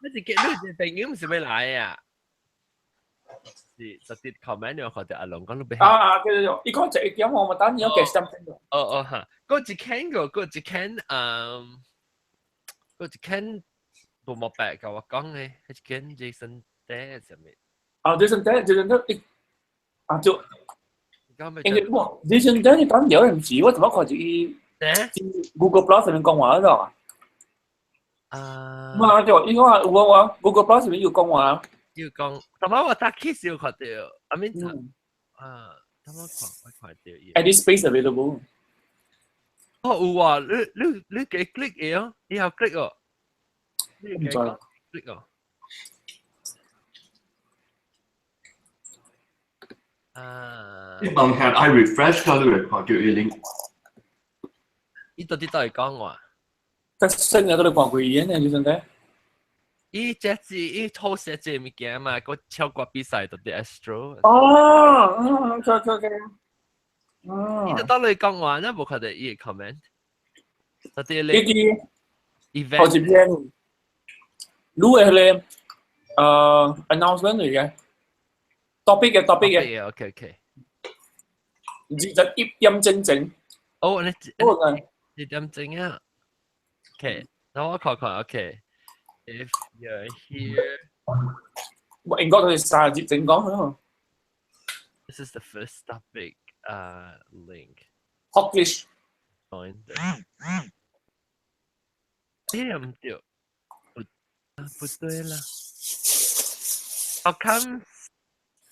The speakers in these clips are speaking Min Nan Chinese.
你是見你隻朋友唔是要來啊？是直接 comment 我看到阿龍講你別。啊啊，對對對，伊講一點我嘛等你要給 something。哦哦哈，嗰一間個，嗰一間嗯，嗰一間無冇白甲我講嘅，彼間 Jason Day 啥物？啊，Jason Day，Jason Day，啊就，因為我 Jason Day 你講有人知，我怎麼看住伊？Google Plus 上面講話嗰啊，嘛就伊講有我 Google Plus 上面有講話。要講，但係我打 kiss 有看到，I mean，啊，等我看，我看到伊。 Any space available？哦，有啊，你給 click 嘅哦，以後 click 哦，唔知 click 哦。啊！你問下 I refresh 咗你會看到伊 link。伊到底到底講話？但新嘅都你看過伊呢，就真係。伊這是伊偷寫這物件嘛，個超過比賽到底 Astro。哦，嗯，OK OK OK。哦。伊就到你講話，那無看到伊 comment。到底你呢 event 好似篇，你係咧，announcement 嚟嘅，topic 嘅 topic 嘅。OK OK。 21點正正。哦，你1點正啊？OK，等我看看 OK。If you're here，我應該佢30節正講佢。 This is the first topic link. Hawkish. Find it. 哎唔對，不不對啦。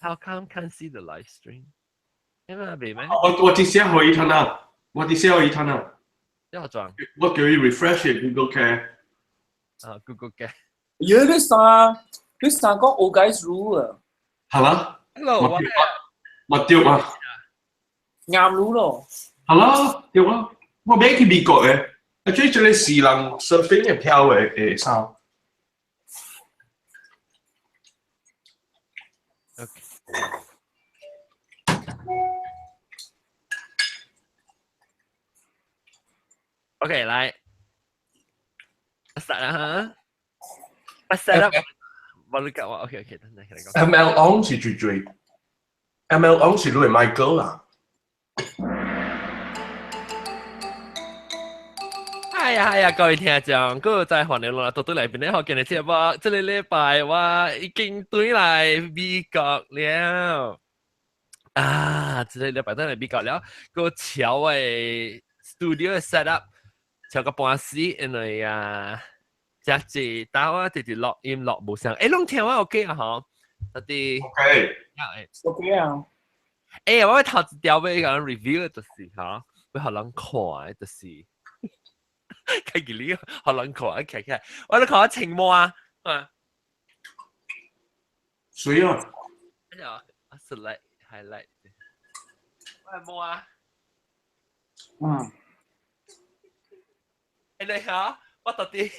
How come can't see the live stream？因為未咩？我直寫可以睇啊，我直寫可以睇啊。一個裝。我叫伊 refresh Google 嘅。啊，Google 嘅。有你三，你三個 old guys rule 啊。係啦。 Hello，我對啊。啱路咯。係啦，對啊。我買去美國嘅，啊，最這個是人 surfing 嘅票嘅衫。 OK，來。start 啦嚇。啊 set up，我你講我 OK OK，等陣佢講。 ML on 是最最，ML on 是你係 Michael 啦。係啊係啊，各位聽眾，各位在歡迎落來到對來邊咧，好今日節目，這個禮拜我已經轉來美國了。啊，這個禮拜轉來美國了，個橋的 studio set up 超過半死，因為啊。只是打我直直錄音錄無聲，攏聽我 OK 啊吼，到底 OK OK 啊。我頭一條欲講 review 就是吼，欲予人看就是，開記你予人看，起起來，我咧看我穿襪啊。水啊！哎呀，select highlight，我係襪啊。嗯。你好。我到底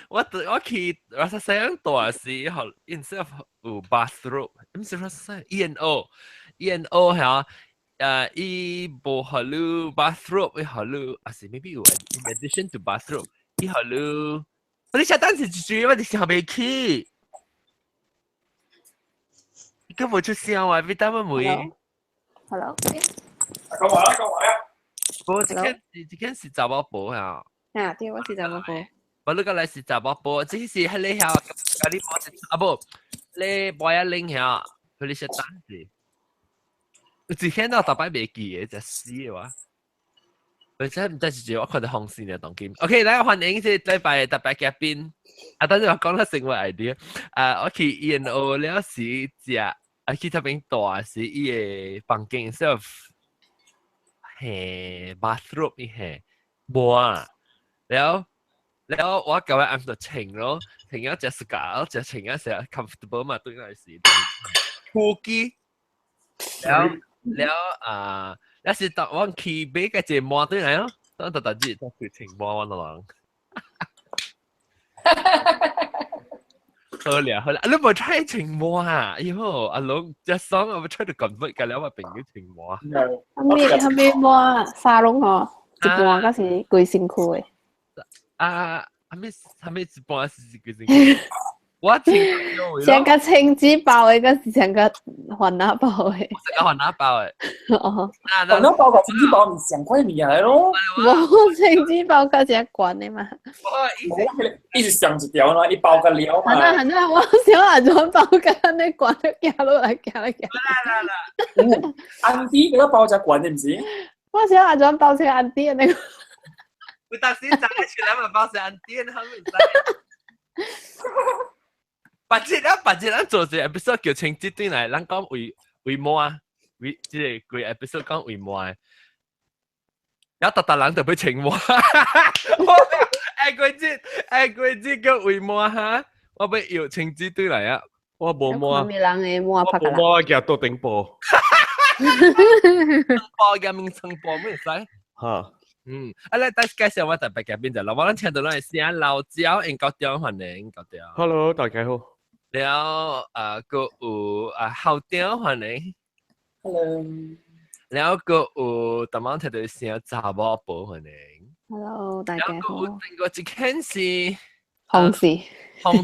我我去 Rasa Sayang 大時，學 instead of 有 bathrobe，毋是 Rasa Sayang E N O E N O 嚇，伊無予你 bathrobe，伊予你，還是 maybe 有 in addition to bathrobe，伊予你，我你下單是一句，我就是學袂起，你根本出聲話，別等我問。 Hello。講話啦，講話啦。無，這間是查某婆嚇。啊，對，我是查某婆。我你個來是查某婆，這是彼個遐，甲你啊無，你博一拎遐，佢你寫單字。之前我逐擺袂記的，就死的話。我真毋知是我看到紅線嘅當今。OK，來歡迎這禮拜特別嘉賓。啊，等陣我講了成個 idea。啊，我去 E N O 了時食，啊去這邊大時伊個房間 self 係 bathrobe 伊係無啊。了了，我舊日暗就穿咯，穿咗隻 skirt，隻穿咗成 comfortable 嘛，對我是。呼機，了了啊，那是當我去買個隻毛對來咯，當特特日當佢穿毛我人。好了好了，你無 try 穿毛啊？哎呦，阿龍一爽我 try to convert 個了我朋友穿毛。後面後面毛沙龍吼，一半嗰是規身軀的。啊，係咪一半是幾成？我聽上個青子包的，個是上個雲吞包的。上個雲吞包的。哦。雲吞包佮青子包毋是上款物件來咯。無青子包較正懸的嘛。伊是上一條咯，伊包個了嘛。係啊係啊，我想按怎包佮按呢懸的行落來行來行。啦啦啦。安迪嗰個包較懸的，毋是？我想按怎包成安迪那個。有當時早起來嘛包成安迪，他們知。別日咱別日咱做一個 episode 叫青子轉來，咱講為為魔啊，為這個規 episode 講為魔的，然後逐逐人就欲穿魔，愛過節愛過節叫為魔哈，我欲搖青子轉來啊，我無魔，咩人的魔我無魔，我舉桌頂布，布嘅名稱布咩使？哈。嗯，啊，來，但介紹我特別嘉賓就，我咱聽到咱的聲老焦英國中歡迎英國中。 Hello，大家好。了，啊，閣有啊，校長歡迎。 Hello。了，閣有逐晚聽到聲查某婆歡迎。 Hello，大家好。另外一間是紅絲。紅絲，毋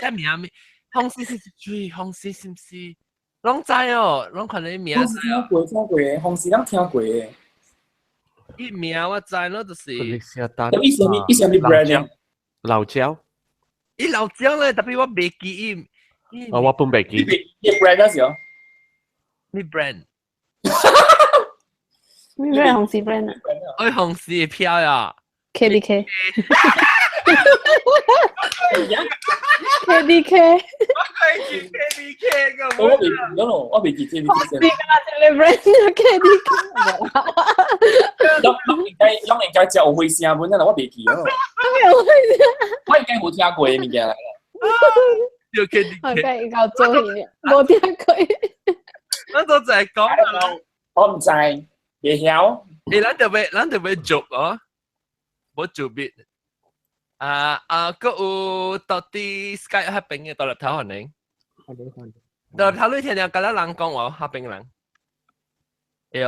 知名咩？紅絲是水，紅絲是毋是？攏知哦，攏看你名。紅絲聽過，聽過，紅絲攏聽過。伊名我知咯，就是。伊是咩？伊是咩 brand 啊？老椒。伊老椒咧，特別我袂記伊。啊，我本袂記。伊 brand 啊是哦？咩 brand？咩 brand？紅絲 brand 啊？愛紅絲的票呀 ？KDK。KDK。我記 KDK 個。我袂記咯，我袂記 KDK。紅絲敢若一個 brand KDK。攏應該攏應該食有花聲本，但我袂記咯。我應該無聽過的物件來啦。叫 KDK。我該夠做戲，無聽過。咱都在講啦。我毋知，袂曉。欸，咱就欲做哦，無做別。啊啊，閣有到底 Skype 彼邊的獨立頭歡迎。獨立頭你聽聽，敢若人講話彼邊人。對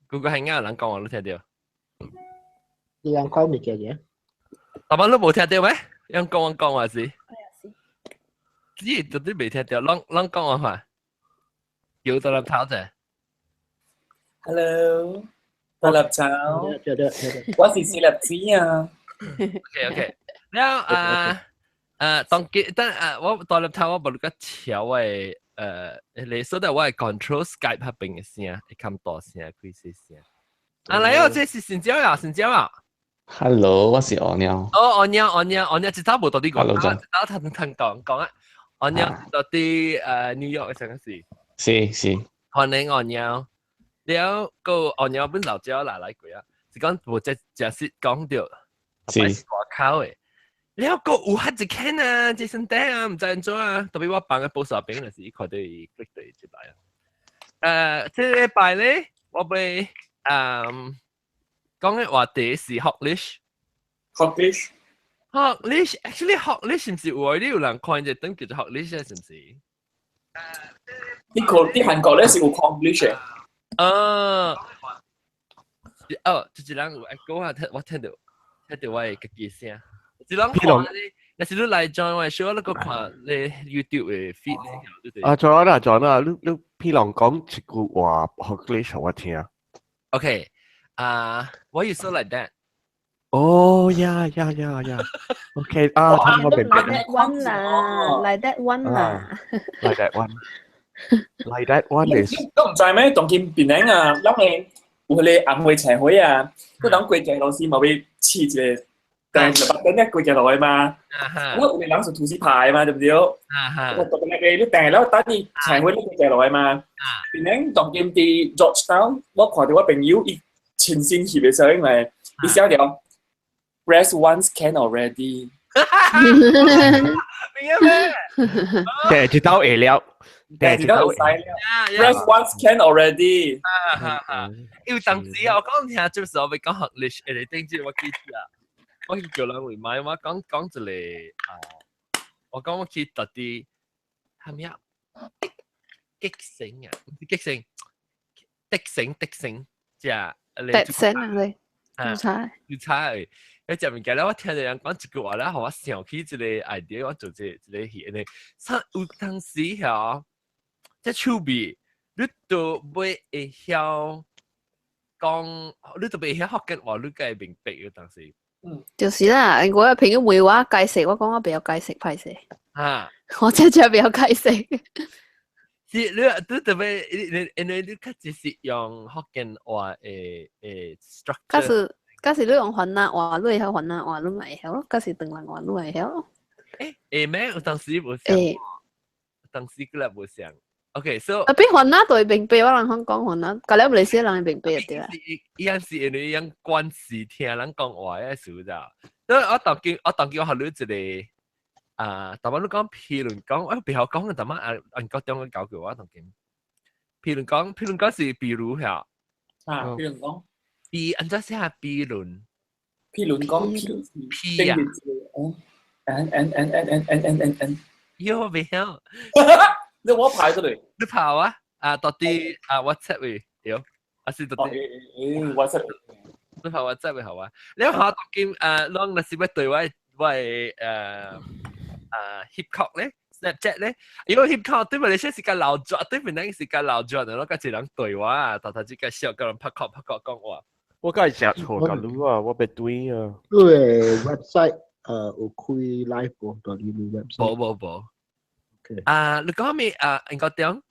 ，Google 係啱人講話你聽著。你人講物件嘅？大班你無聽著咩？人講我講話是。你絕對未聽著，攏攏講話看。叫獨立頭者。 Hello，獨立頭。我是四粒子啊。 OK OK，了啊啊，當記等啊，我獨立頭我無個調的，你說的我會 control Skype 彼邊的聲，會較大聲，開細聲。啊，來哦，這是新椒啊，新椒啊。 Hello，我是阿貓。哦，阿貓，阿貓，阿貓，一早無到底講，一早頭聽講講啊，阿貓到底New York 的啥個是？是是。歡迎阿貓，了個阿貓本老椒來來過啊，是講無這正式講著。是。外口的，了個有較一間啊，這身底啊，毋知按怎啊，特別我放個保守邊就是伊看到伊 click 到伊入來啊。這禮拜咧，我欲講的話題是 Hoglish。 Hoglish。 Hoglish，actually Hoglish 是毋是有你有人看一個叫做 Hoglish 是毋是？你看佇韓國咧是有 Konglish 的。啊，哦，就是人有愛講啊，聽我聽著。聽著我的家己聲，一人看咧，若是你來 join 我的 show，你閣看咧 YouTube 的 feed 咧。啊，做啦做啦，你你譬如講一句話，Hoglish 我聽。 OK，啊，Why you so like that？哦呀呀呀呀，OK 啊，聽我明白。 Like that one 啦，like that one 啦。 Like that one，like that one is。都毋知咩？當今檳城啊，咱的有彼個紅花青花啊，佢當過街路時嘛欲試一個，但係六百等一過街路的嘛。我有個人是吐司牌嘛，對不對？我讀那個你訂了等你青花你過街路的嘛。檳城當今佇 Georgetown，我看著我朋友伊親身翕的相來，伊寫著 Press once can already。明咩？第一道會了，第一道會使了。Press once can already。有當時啊，我講聽就是我欲講 Hoglish，誒，頂住我記住啊，我去叫人會買，我講講一個啊，我講我去特啲係咩啊？激醒啊，唔是激醒，的醒的醒，食的醒啊你。煮菜。煮菜。一食物件咧，我聽到人講一句話咧，予我想起一個 idea，我做這個戲呢。上有當時遐，這手尾，你都袂會曉講，你都袂曉福建話，你該會明白嘅當時。就是啦，我的朋友問我解釋，我講我袂曉解釋，歹勢。我真正袂曉解釋。是你特別，因為你較濟是用福建話的 structure。假使你用番仔話，你會曉番仔話，你嘛會曉咯。假使唐人話，你嘛會曉咯。會咩？有當時無像，當時閣來無像。OK，so Tapi 番仔就會明白，我人講講番仔，甲了馬來西亞人會明白就對啦。伊樣是因為伊樣慣勢聽人講話的事咋。所以我當今我學你一個啊，逐擺你講譬如講，我袂曉講，逐擺按按國中嘅教過我當今。譬如講是比如遐。啊，譬如講。比按怎寫比如？譬如講 P 啊。 N N N N N N N N N。喲，袂曉。你我排出嚟。你跑啊？啊，到底啊，WhatsApp 位，對，啊是到底。WhatsApp。你跑 WhatsApp 位好啊？你學當今啊，攏若是欲對我的hip hop 咧，Snapchat 咧，因為 hip hop 對馬來西亞是較老轉，對檳城是較老轉的，攏較濟人對話啊，頭頭只個笑，佮人拍殼拍殼講話。我梗係食錯㗎你啊，我欲對啊。你的 website 有開 live 無？佇你 website？無無無。啊，你講咩啊？應該點？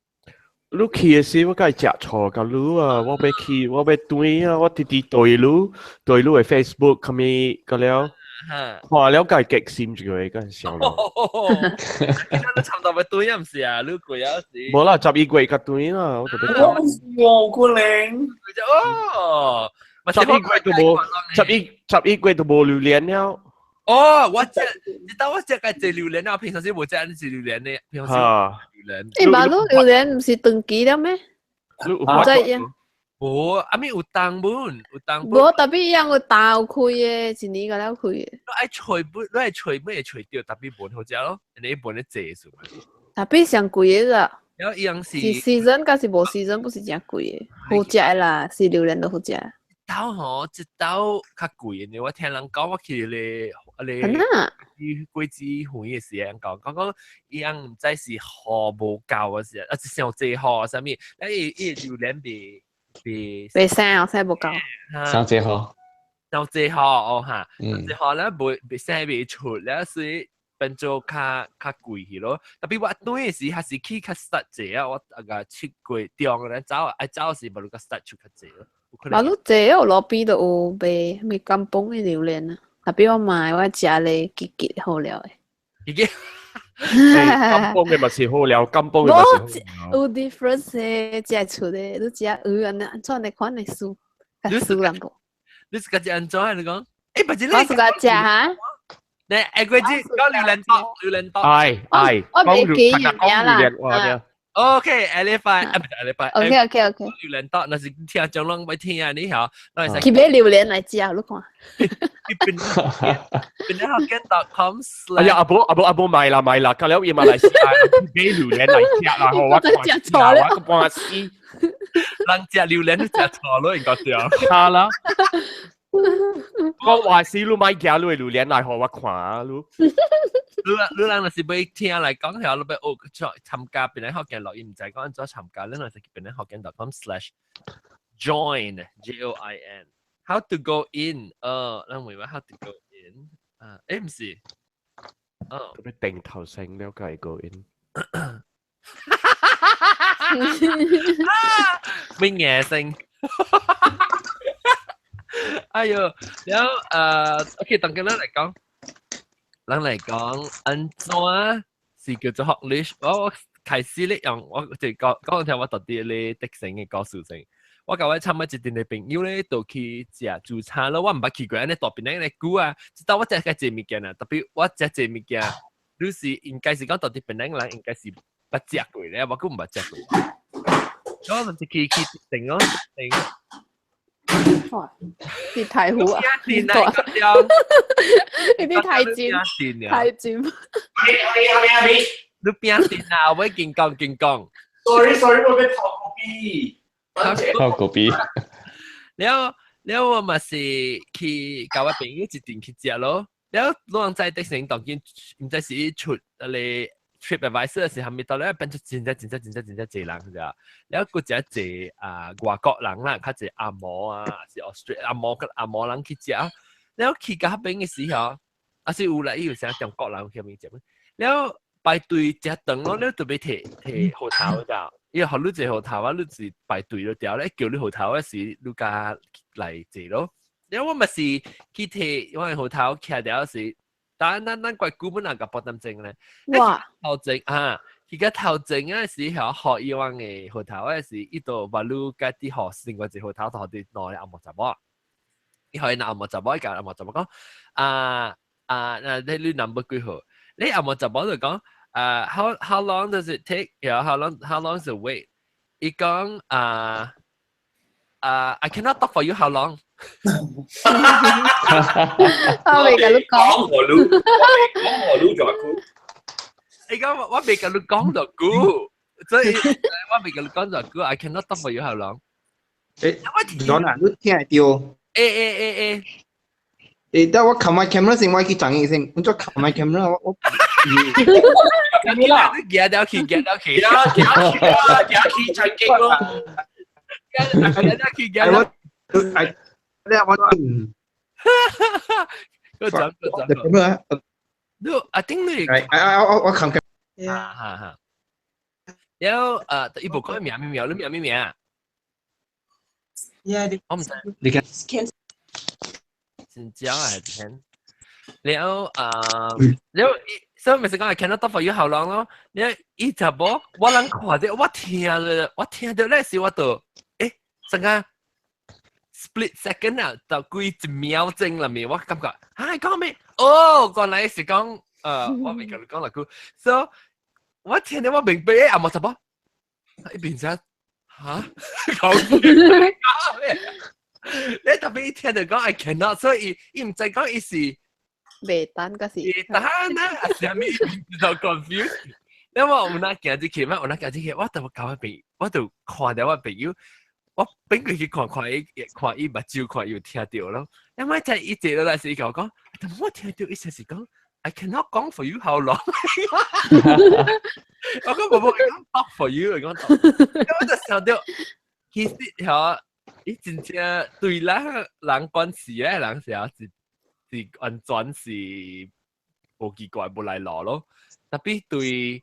你去的時我梗係食錯㗎你啊，我欲去，我欲對啊，我直直對你，對你的 Facebook，後面個了。看了梗係激心一個，梗係笑咯。你差唔多欲對啊，毋是啊？你過啊是？無啦，11月較對啦，我特別講。我可能。哦， 11月都無，11月都無榴蓮了。哦，我食，你當我食個濟榴蓮啊，平常時無食按濟榴蓮的，平常時榴蓮。欸，馬路榴蓮毋是斷期了咩？唔知影。無，啊咪有當本，有當本。無，特別伊樣有當有開的，一年個了開的。你愛揣本，你愛揣本會揣著，特別本好食咯，你本咧濟數嘛。特別上貴的啦。然後伊樣是。是 season，還是無 season，不是誠貴的，好食的啦，是榴蓮都好食。兜吼，這兜較貴的，我聽人講，我去咧咧。去果子園的時陣講，講講伊樣毋知是雨無夠啊是啊，是傷濟雨啊啥物，啊伊伊榴蓮袂袂。袂生哦，生無夠。傷濟雨。傷濟雨哦哈，傷濟雨咧袂袂生袂出咧，所以變做較較貴去咯。特別我轉的時還是去較實濟啊，我啊個7月中咧走，愛走時無較實出較濟咯。馬路濟哦，路邊都有賣啥物甘榜的榴蓮啊，特別我買我食咧結結好料的。結結。甘榜的嘛是好料，甘榜的嘛是好料。有 difference 的，食出的，你食按呢按怎的款的輸，較輸人無。你是家己按怎啊？你講？欸，不是你。我是家食哈。你會過子講榴蓮豆，榴蓮豆。係係。我袂記名啦。 OK，下禮拜啊，唔係下禮拜。 OK。榴蓮豆，若是聽講攏欲聽啊，你曉，那會使去買榴蓮來食，你看。變變福建 .com。哎呀，阿伯阿伯阿伯買啦買啦，到了伊馬來西亞買榴蓮來食啦，我食錯了，我半死。人食榴蓮都食錯咯，應該對。哈啦。我話是你買寄你的榴蓮來予我看啊，你。你人若是欲聽來講，曉你欲學參加檳城福建樂，伊毋知講按怎參加，你若是去檳城福建 .com/join J O I N how to go in 哦，咱問我 how to go in 啊，欸毋是，哦，特別定頭先了解 go in。咩顏色？哎喲，然後OK，當今咱來講，咱來講按怎是叫做 Hoglish。我開始咧用我就講講聽我特別咧特性嘅故事性。我共我參加一陣的朋友咧，就去食自助餐咯。我毋捌去過按呢大檳城咧久啊，直到我食較濟物件啊，特別我食濟物件，你是應該是講到底檳城人應該是捌食過咧，我閣毋捌食過。我就去去定咯，定。哇！啲太虎啊！電啊！呢啲太尖，太尖。你變電啊！我見講見講。 Sorry sorry，我欲偷 copy。偷 copy。了了我嘛是去共我朋友一定去食咯。了老人在迪士尼當今毋知是出嚟 TripAdvisor 是蝦米到咧變出真正真正真正真正濟人咋。了閣一濟啊外國人啦，較濟紅毛啊，是 Australia 紅毛紅毛人去食。了去到彼邊嘅時候，啊是有來伊有啥中國人去邊食。了排隊誠長咯，你特別提提號頭咋？伊予你一個號頭啊，你是排隊就掉咧，叫你號頭嗰時，你加來坐咯。了我嘛是去提我號頭徛了時，但咱咱怪久本人共半點鐘咧。哇！頭前啊，佢個頭前嗰時候予伊阮的號頭嗰時，伊就把你家己予另外一個號頭，就予兩个紅毛查某。伊予𪜶紅毛查某，伊共紅毛查某講啊啊，那你 number 幾號？你紅毛查某就講啊，how long does it take? Yeah, how long is the wait? 伊講啊啊，I cannot talk for you how long。我未共你講，講予你，講予你就久。伊講我未共你講就久，所以我未共你講就久，I cannot talk for you how long。誒，John 啊，你聽會著？欸欸欸欸。誒，等我冚埋 camera 先，我去講一聲，我再冚埋 camera，我。你啦，你行了去，行了去，行行去啊，行去餐廳咯。行了去，行了。我，我，個講個講。 camera。你，I think 你。我冚 camera。哈哈哈。然後誒，伊無講名咩名，你名咩名？ Yeah，我毋知。你看。真正啊，係聽。然後然後所以咪是講 I cannot talk for you how long 咯。你伊就無，我人看著，我聽著，我聽著咧時我就，誒，陣間 split second 啊，就幾一秒鐘裏面，我感覺，嚇講咩？哦，原來是講，我未共你講落去，所以我聽著我明白，啊無什麼，一邊只嚇講咩？你特別一聽就講 I cannot，所以伊毋知講伊是。袂等嗰時。袂等啊，啥物就 confuse。因為我有那行入去嘛，有那行入去，我就共我朋友，我就看著我朋友，我變過去看看伊，看伊目睭看伊有聽著咯。因為在伊坐落來時，伊共我講，但我聽著伊就是講，I cannot 講 for you how long。我講無無，伊講 talk for you，伊講 talk。我就想著，其實吼，伊真正對咱人關係咧，人是啊是是完全是無奇怪無來路咯。特別對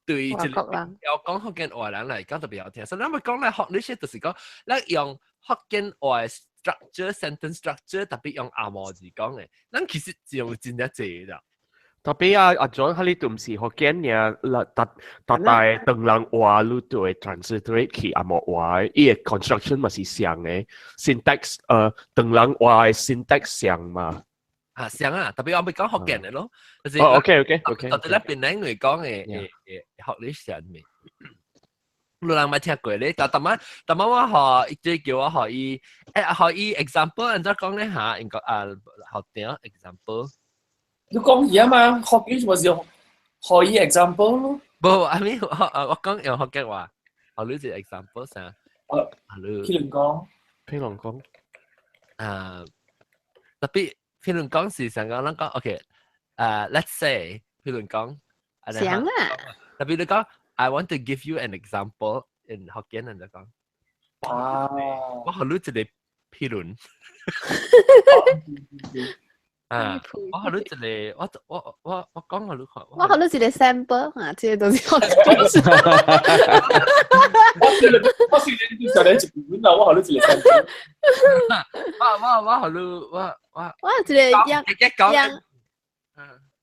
對這個要講福建話人來講特別好聽。所以咱們講來學呢些，就是講咱用福建話 structure sentence structure，特別用紅毛字講的，咱其實只有真正濟啦。特別啊，阿 John，你都毋是福建爾，逐逐大唐人話你都會 translate 去紅毛話，伊个 construction 嘛是像的，syntax 唐人話的 syntax 像嘛。啊，像啊，特別我咪講福建的咯，就是哦，OK。特別咱檳城嚟講的，誒誒，學你上面，有人捌聽過咧，但逐擺逐擺我予伊，叫我予伊，誒，予伊 example，按怎講咧嚇？應該啊，學點 example？你講嘢啊嘛，學幾咪是予伊 example 咯。無，I mean 我我講用福建話，予你一個 example 啥？哦，譬如講，譬如講，啊，特別。譬如講是想講，咱講 OK，let's say，譬如講，想啊，特別你講，I want to give you an example in 福建人就講，啊，我予你一個譬如，啊，我予你一個，我我我我講予你看，我予你一個 sample 啊，這個都是我。我雖然就上嚟一本啦，我予你一個 sample。我我我予你我我我一個樣樣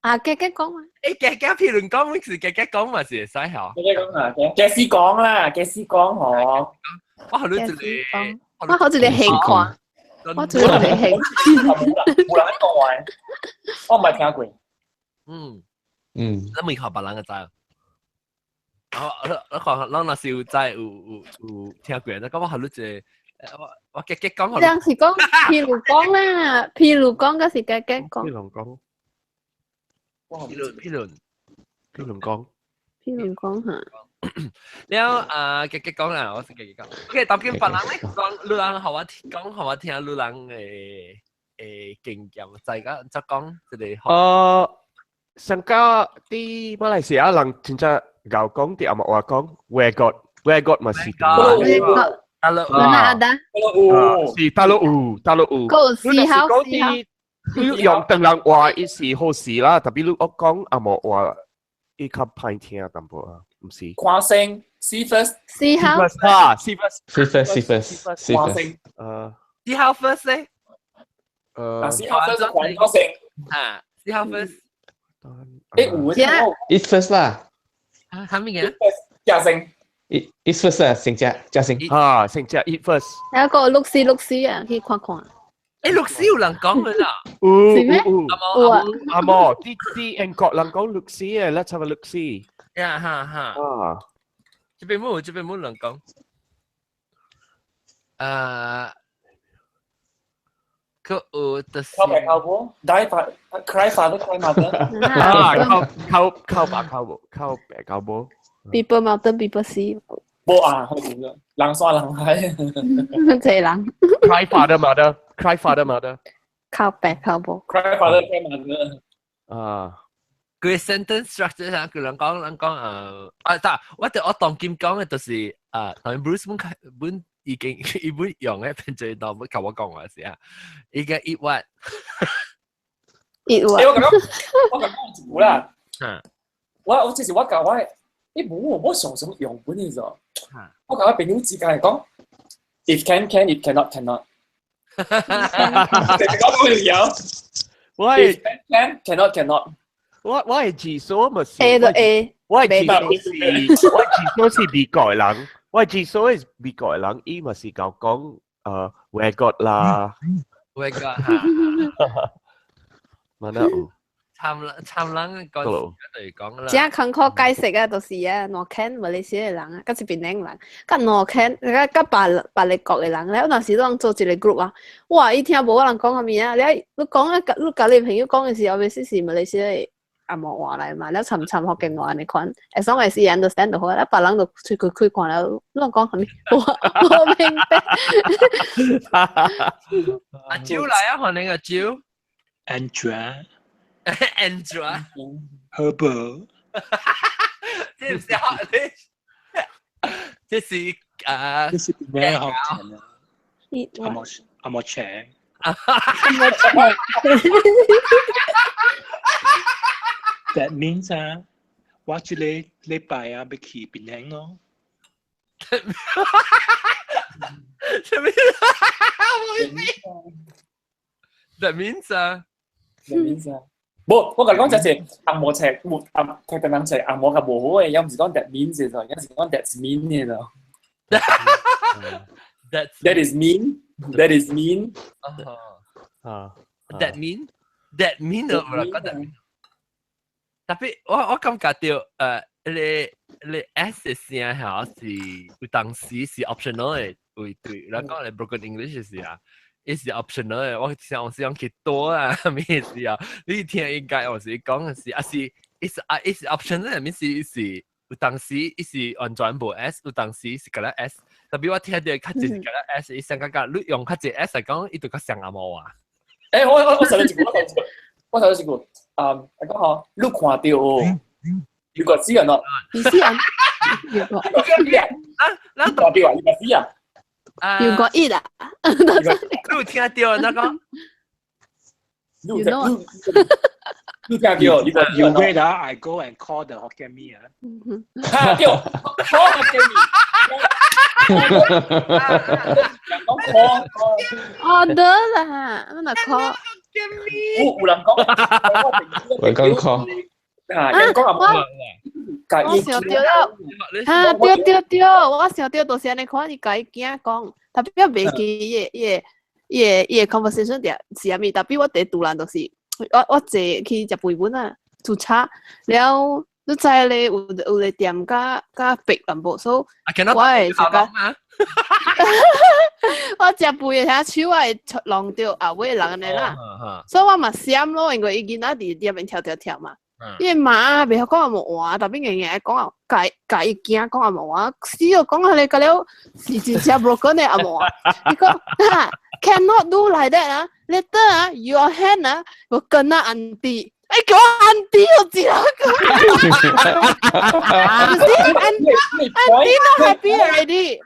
啊，加加講嘛。誒，加加譬如講，是加加講嘛是會使嗬。加加講啊，假使講啦，假使講嗬。我予你一個，我予一個現看，我做一個現。冇人講話，我毋捌聽過。嗯嗯，你未看別人嘅知。我我看，咱若是有知有有有聽過，那講我予你一個，我我加加講。人是講，譬如講啦，譬如講，嗰是加加講。譬如講，譬如譬如譬如講，譬如講嚇，了啊，繼續講啦，我先繼續講。OK，當今別人咧講，你人予我聽，講予我聽，你人的經驗，就係講，就講這個。上家啲馬來西亞人真正𠢕講啲紅毛話講，where got，where got 嘛是。大陸哪ada？是大陸有，大陸有。個思考思考。你用唐人話伊是好事啦，特別你惡講紅毛話，伊較歹聽淡薄啊，毋是。看先，see first。思考。啊，see first。 See first, see first, see 看 first。先。see how first 咧？啊，see how first 看個先。啊，see how first。誒，有。 Eat first 啦。啊，啥物嘅？食先。 Eat first 啊，先食，食先。啊，先食 eat first。有個 look see look see 啊，去看看。誒，look see 有人講嘅啦。有是咩？有有啊。阿毛，啲啲英國人講 look see 嘅，let's have a look see。呀哈哈。啊。這邊冇，這邊冇人講。啊。佢有就是。靠白靠母，die father cry father cry mother。啊，靠靠靠白靠母，靠白靠母。 People mountain people sea。無啊，好似人山人海。這人。 Cry father mother, cry father mother。靠白靠母。 Cry father cry mother。啊。佢 sentence structure 上，佢人講人講啊，但我哋我當今講嘅就是啊，當 Bruce 本本已經伊本用嘅變做當本同我講話時啊，伊個 eat what？ eat what？欸，我講我講一句啦。嗯。我這是我教我，欸，無我常常用本嘅啫。我共我朋友之間講，if can can, if cannot cannot。你講到有。我 if can can, cannot cannot。我的字數嘛是 A 就 A，我的字數是，我的字數是美國的人，我的字數是美國的人，伊嘛是𠢕講where got 啦，where got 哈，嘛那有，參參人講嚟講啦，真艱苦解釋啊，就是啊，兩間馬來西亞的人啊，佮這邊的人，佮兩間，佮別別個國的人咧，我那時攏做一個 group 啊，哇，伊聽無我人講啥物啊，你你講啊，你共你朋友講的時候，後是馬來西亞的紅毛話來嘛，了參參福建話按呢款，as long as 伊 understand 就好啦，別人就喙開開看了，你講啥物，我無明白。阿蕉來啊，歡迎阿蕉。 Andra。 Andra。 Herbert。這唔是學你，這是啊。這是咩學程啊？阿莫阿莫請。阿莫請。 That means 啊，我這個禮拜啊，欲去檳城咯。什麼？That means 啊，That means 啊，無，我共你講就是紅毛冊，無紅佢特人冊紅毛較無好嘅，又毋是講 that means 嘅，又是講 that's mean 嘅咯。 That is mean. That is mean. 啊，That mean. That mean 我講 that mean。Tapi 我感覺到你 S 嘅聲嚇是有當時是 optional 嘅，會對，咱講你 broken English 嘅時啊，伊是 optional 嘅。我想是講去多啊，咩事啊？你聽應該我是講嘅是，啊是，伊是啊，伊是 optional，面是是有當時伊是完全無 S，有當時是加了 S。Tapi 我聽到較濟是加了 S，伊上感覺你用較濟 S 嚟講，伊就較像紅毛啊。欸，我實在一句，我實在一句。啊，講吼，你看到you got see or not？你see 啊？you got 啊？你看到啊？You got see 啊？You got it 啊？你有聽到那個？你聽你聽到？You got You wait 啊！I go and call the Hokkien Mee 啊！哈對，call Hokkien Mee。講 call order 啦，那 call。有有人講，有人講 call。啊，人講啊，我想到了，啊對對對，我想到就是按呢款，伊共伊囝講，特別袂記伊個 conversation 是啥物，特別我第突然就是，我坐去食飯本啊，自炒了，你知咧有有個店較較白淡薄，所以我會食甲。我食飯的時手會弄著後尾人按呢啦，所以我嘛閃咯，因為伊囡仔佇店面跳跳跳嘛。伊媽袂曉講紅毛話，特別硬硬講啊，家家伊驚講紅毛話，死哦講下你個了是真正 broken 的紅毛話。伊講哈 cannot do like that 啊，later 啊 your hand 啊，我跟啊 auntie。哎，叫我 auntie 我知啦。You see, auntie not happy already。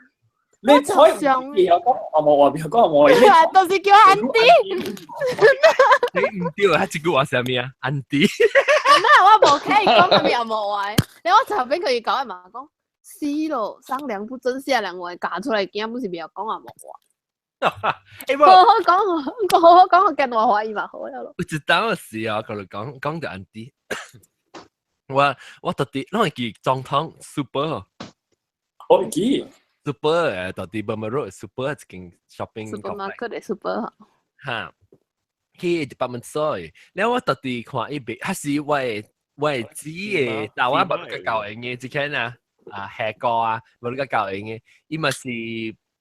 你彩唔有講紅毛話，講紅毛話，到時叫 auntie。你唔對啊！這句話係咩啊？Auntie。那我無聽伊講啥物紅毛話，你我就邊佢講嘛講，死咯，上梁不正下梁歪，教出來囝不是袂曉講紅毛話。欸，好好講，好好講，見我懷疑嘛好了咯。有一當時啊，佢哋講講到 auntie，我特別，攏會記總統 super，我會記 super 到底 Burma Road super 一間 shopping supermarket 的 super。哈，去 department store，了我特地看伊賣，還是我的姊的，但我無你個教用的，這間啊啊下個啊，無你個教用的，伊嘛是。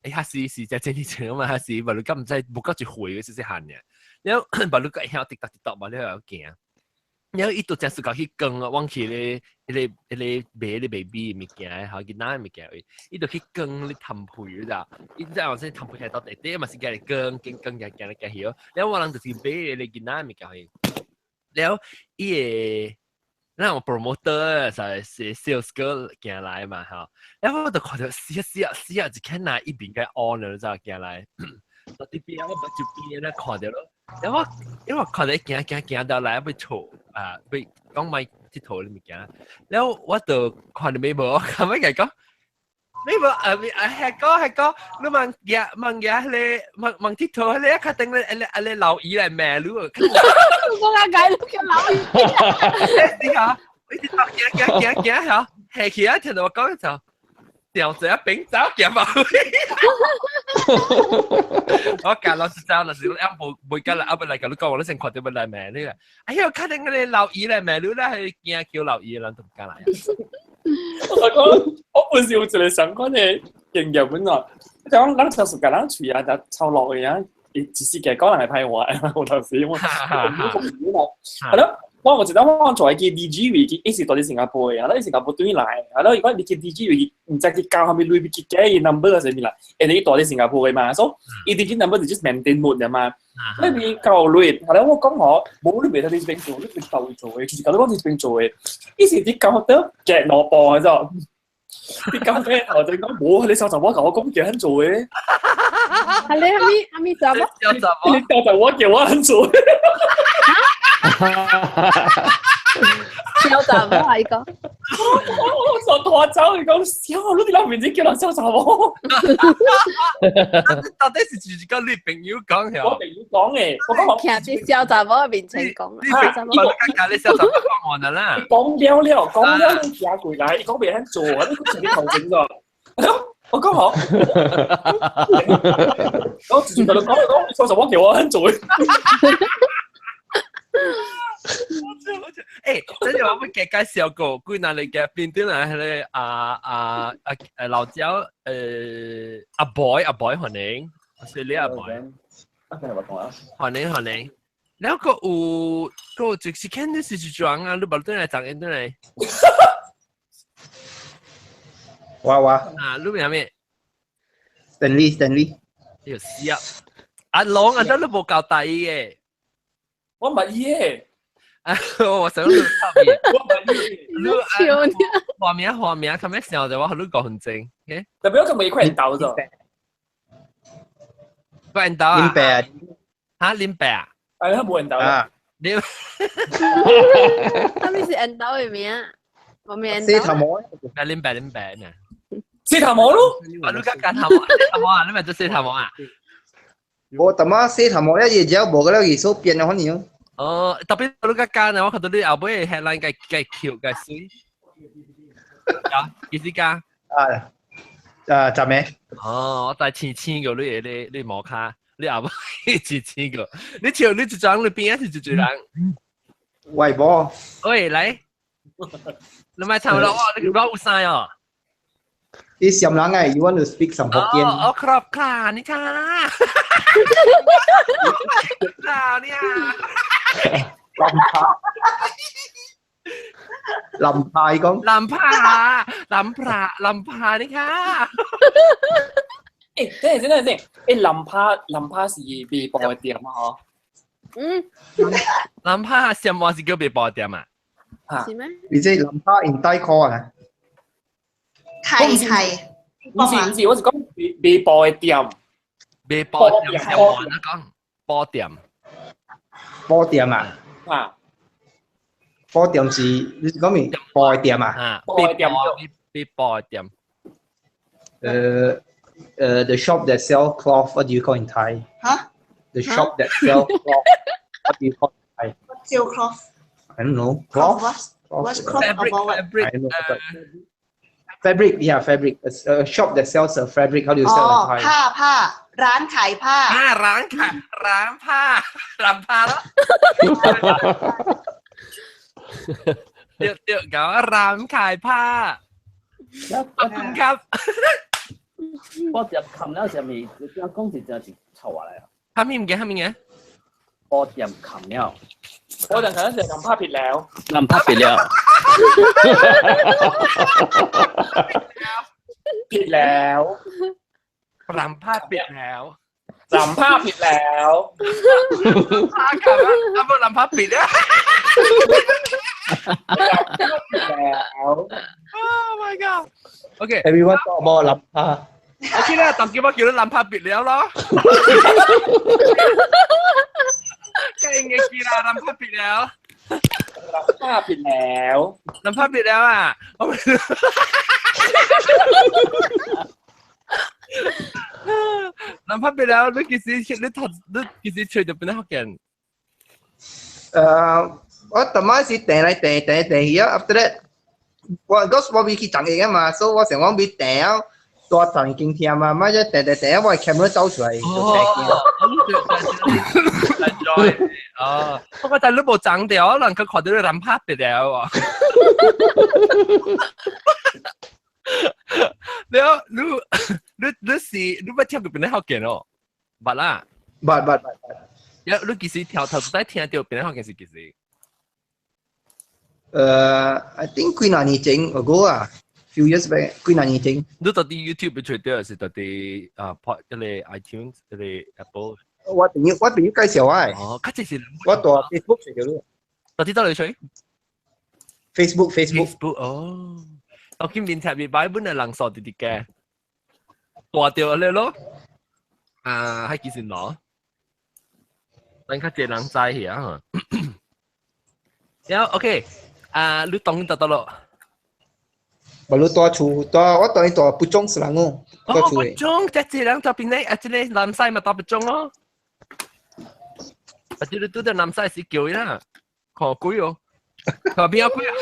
欸，還是是在這裡前嘛，還是無你敢毋知無夠一歲嘅細細漢爾，了無你個會曉滴答滴答嘛，你會驚。了伊都真是講去扛啊，往去咧，彼個賣咧 baby 物件，吼囡仔物件位，伊就去扛咧談皮咋，伊知影說談皮係到底底嘛是家己扛，扛扛行行來行去哦。了我人就是買咧囡仔物件去，了伊會。那種 promoter 就是 sales girl 行來嘛吼，然後我就看到死啊死啊死啊，一看那一邊個 on 了，就行來，到啲邊我目睭邊咧看到咯，然後因為我看到行行行到來欲坐啊，欲講買𨑨迌的物件，然後我就看到尾無，我後尾講。你無啊啊係個係個，你問嘢問嘢咧，問問𨑨迌咧，確定咧，咧咧老姨來罵你。我講解你叫老姨。你嚇，一直行行行行嚇，下去啊，聽到我講就掉一餅走行嘛。我教老師走，老師一無袂甲來，後尾來甲你講，我你先看到欲來罵你啦。哎呦，確定咧老姨來罵你啦，係驚叫老姨人都唔敢來。我講，我本是有一個相關的經驗本來，講咱就是共人喙啊，就抄落去啊，伊一時間講人會歹話，有當時我，係咯，我有一當我做去 DG 位，伊是住佇新加坡的，啊，伊新加坡轉來，啊，伊講你去 DG 位，毋知去交啥物鐳，去假伊 number 啥物啦，因為伊住佇新加坡的嘛，所以伊 DG number 是 just maintain mode 的嘛，你邊交鐳，後來我講吼，無你袂使佇這邊做，你邊到位做的，就是講你講佇這邊做的，伊是佇交得夾萝卜，知道？你講咩？我就講無，你小查某共我講叫很做的。啊，你啥物啥物查某？小查某，你小查某叫我很做。小查某啊，伊講。我想拖走，伊講小，你佇人面前叫人小查某。到底是就是講你朋友講的？我朋友講的，我講。徛佇小查某面前講。你朋友講你小查某講完啦。講了了，講了你行過來，伊講袂肯做，你講啥物頭前咗？我講好，我直接同你講，講小查某叫我肯做。欸，真係我欲加介紹過，幾若嚟嘅變點嚟，彼个啊啊啊老焦阿 boy 阿 boy 歡迎，是你阿 boy，歡迎歡迎。แล้วก็有個就是看你是一種啊，你無轉來長因轉來。我我啊，你名咩？Stanley Stanley。有死啊！阿龍啊，得你無交代伊嘅。我毋伊嘅。啊！我想你特別，我毋伊。你畫名畫名，咁樣想就我你講很正，特別我咁未快到咗。快到啊！林伯啊！嚇林伯啊！係啊，冇人到啊！你，啥物是緣投的名？無名四頭毛。啊林伯林伯呢？四頭毛咯！啊你講頭毛，頭毛啊！你咪做四頭毛啊？無淡仔四頭毛一日只無個了，藝術變了可能。哦，特別你較簡啊，我看到你後尾 headline 個個 Q 個水，啊，幾時間？啊，啊，十暝。哦，我在青青個你你你毛卡，你後尾青青個，你笑你一張你邊是一個人？喂，無。喂，來，你咪唱啦，哇，你老有聲哦。你暹人哎，You want to speak some Hokkien？哦，ขอบค่ะนี่ค่ะ老เนี่ย林派講。林帕林帕林帕你看。欸，等下等下等，欸，林帕林帕是賣布的店啊，嗬。嗯。林帕什麼是叫賣布店啊？是咩？你這林帕 in 大箍啊？係係。唔是唔是，我是講賣賣布的店。賣布店什麼？你講布店。布店啊？啊。布店是你是講咩？布的店啊？啊，布的店。賣布的店。The shop that sell cloth, what do you call in Thai? Huh? The shop that sell cloth, what do you call in Thai? What's your cloth? I don't know. Cloth? What's cloth Fabric, about what? fabric. I don't know. Fabric, yeah, fabric. A shop that sells a fabric, how do you sell อ๋อ in Thai? ผ้าผ้าร้านขายผ้า อ่าร้านขายร้านผ้าร้านผ้าแล้วเดี๋ยวเดี๋ยวกับร้านขายผ้าขอบคุณครับ 我入琴了上面，我講是真是臭下來啊！哈咪唔嘅哈咪嘅，我入琴了，我就睇成林帕撇了。林拍別了，撇แล้ว ร้านผ้าปิดแล้ว 林帕撇แล้ว ผ้ากับอ่ะร้านผ้าปิดอ่ะ แล้ว Oh my god โอเค Everyone talk about 林帕。 โอเค啦，當叫我叫你林拍別了咯。梗嘅記啦，林拍別了。林帕撇แล้ว 林拍別了啊！我林拍別了，你幾時你頭你幾時吹就變得福建？我頭晚是訂來訂訂訂去啊，after that，我嗰時我未去長嘢啊嘛，所以我想講未訂啊。大陣經聽嘛，咪一訂訂訂，我 camera 走出來就訂見。哦，不過但你無長掉，人佢看到你人拍別了喎。了，你你你是你捌聽過邊個福建哦？捌啦，捌捌捌捌。了，你幾時頭頭擺聽到邊個福建是幾時？I think 幾若年前 ago 啊。Few years back，幾若年前。你到底 YouTube 吹到，是到底啊 pod 嗰個 iTunes 嗰個 Apple？我朋友介紹我。哦，較濟是。我到 Facebook 吹到。到底倒裡吹？Facebook Facebook。 Facebook 哦。我見面貼面擺本係人數直直嘅，大掉咧咯。啊，係幾時攞？咱較濟人知去啊。然後 OK，啊，你當得到咯。無你住厝，住我當伊住不中是人哦，哦，不中，這這人住邊咧？啊，這個南西嘛住不中咯。啊，這個拄到南西是叫伊啦，看鬼哦，看邊個鬼啊？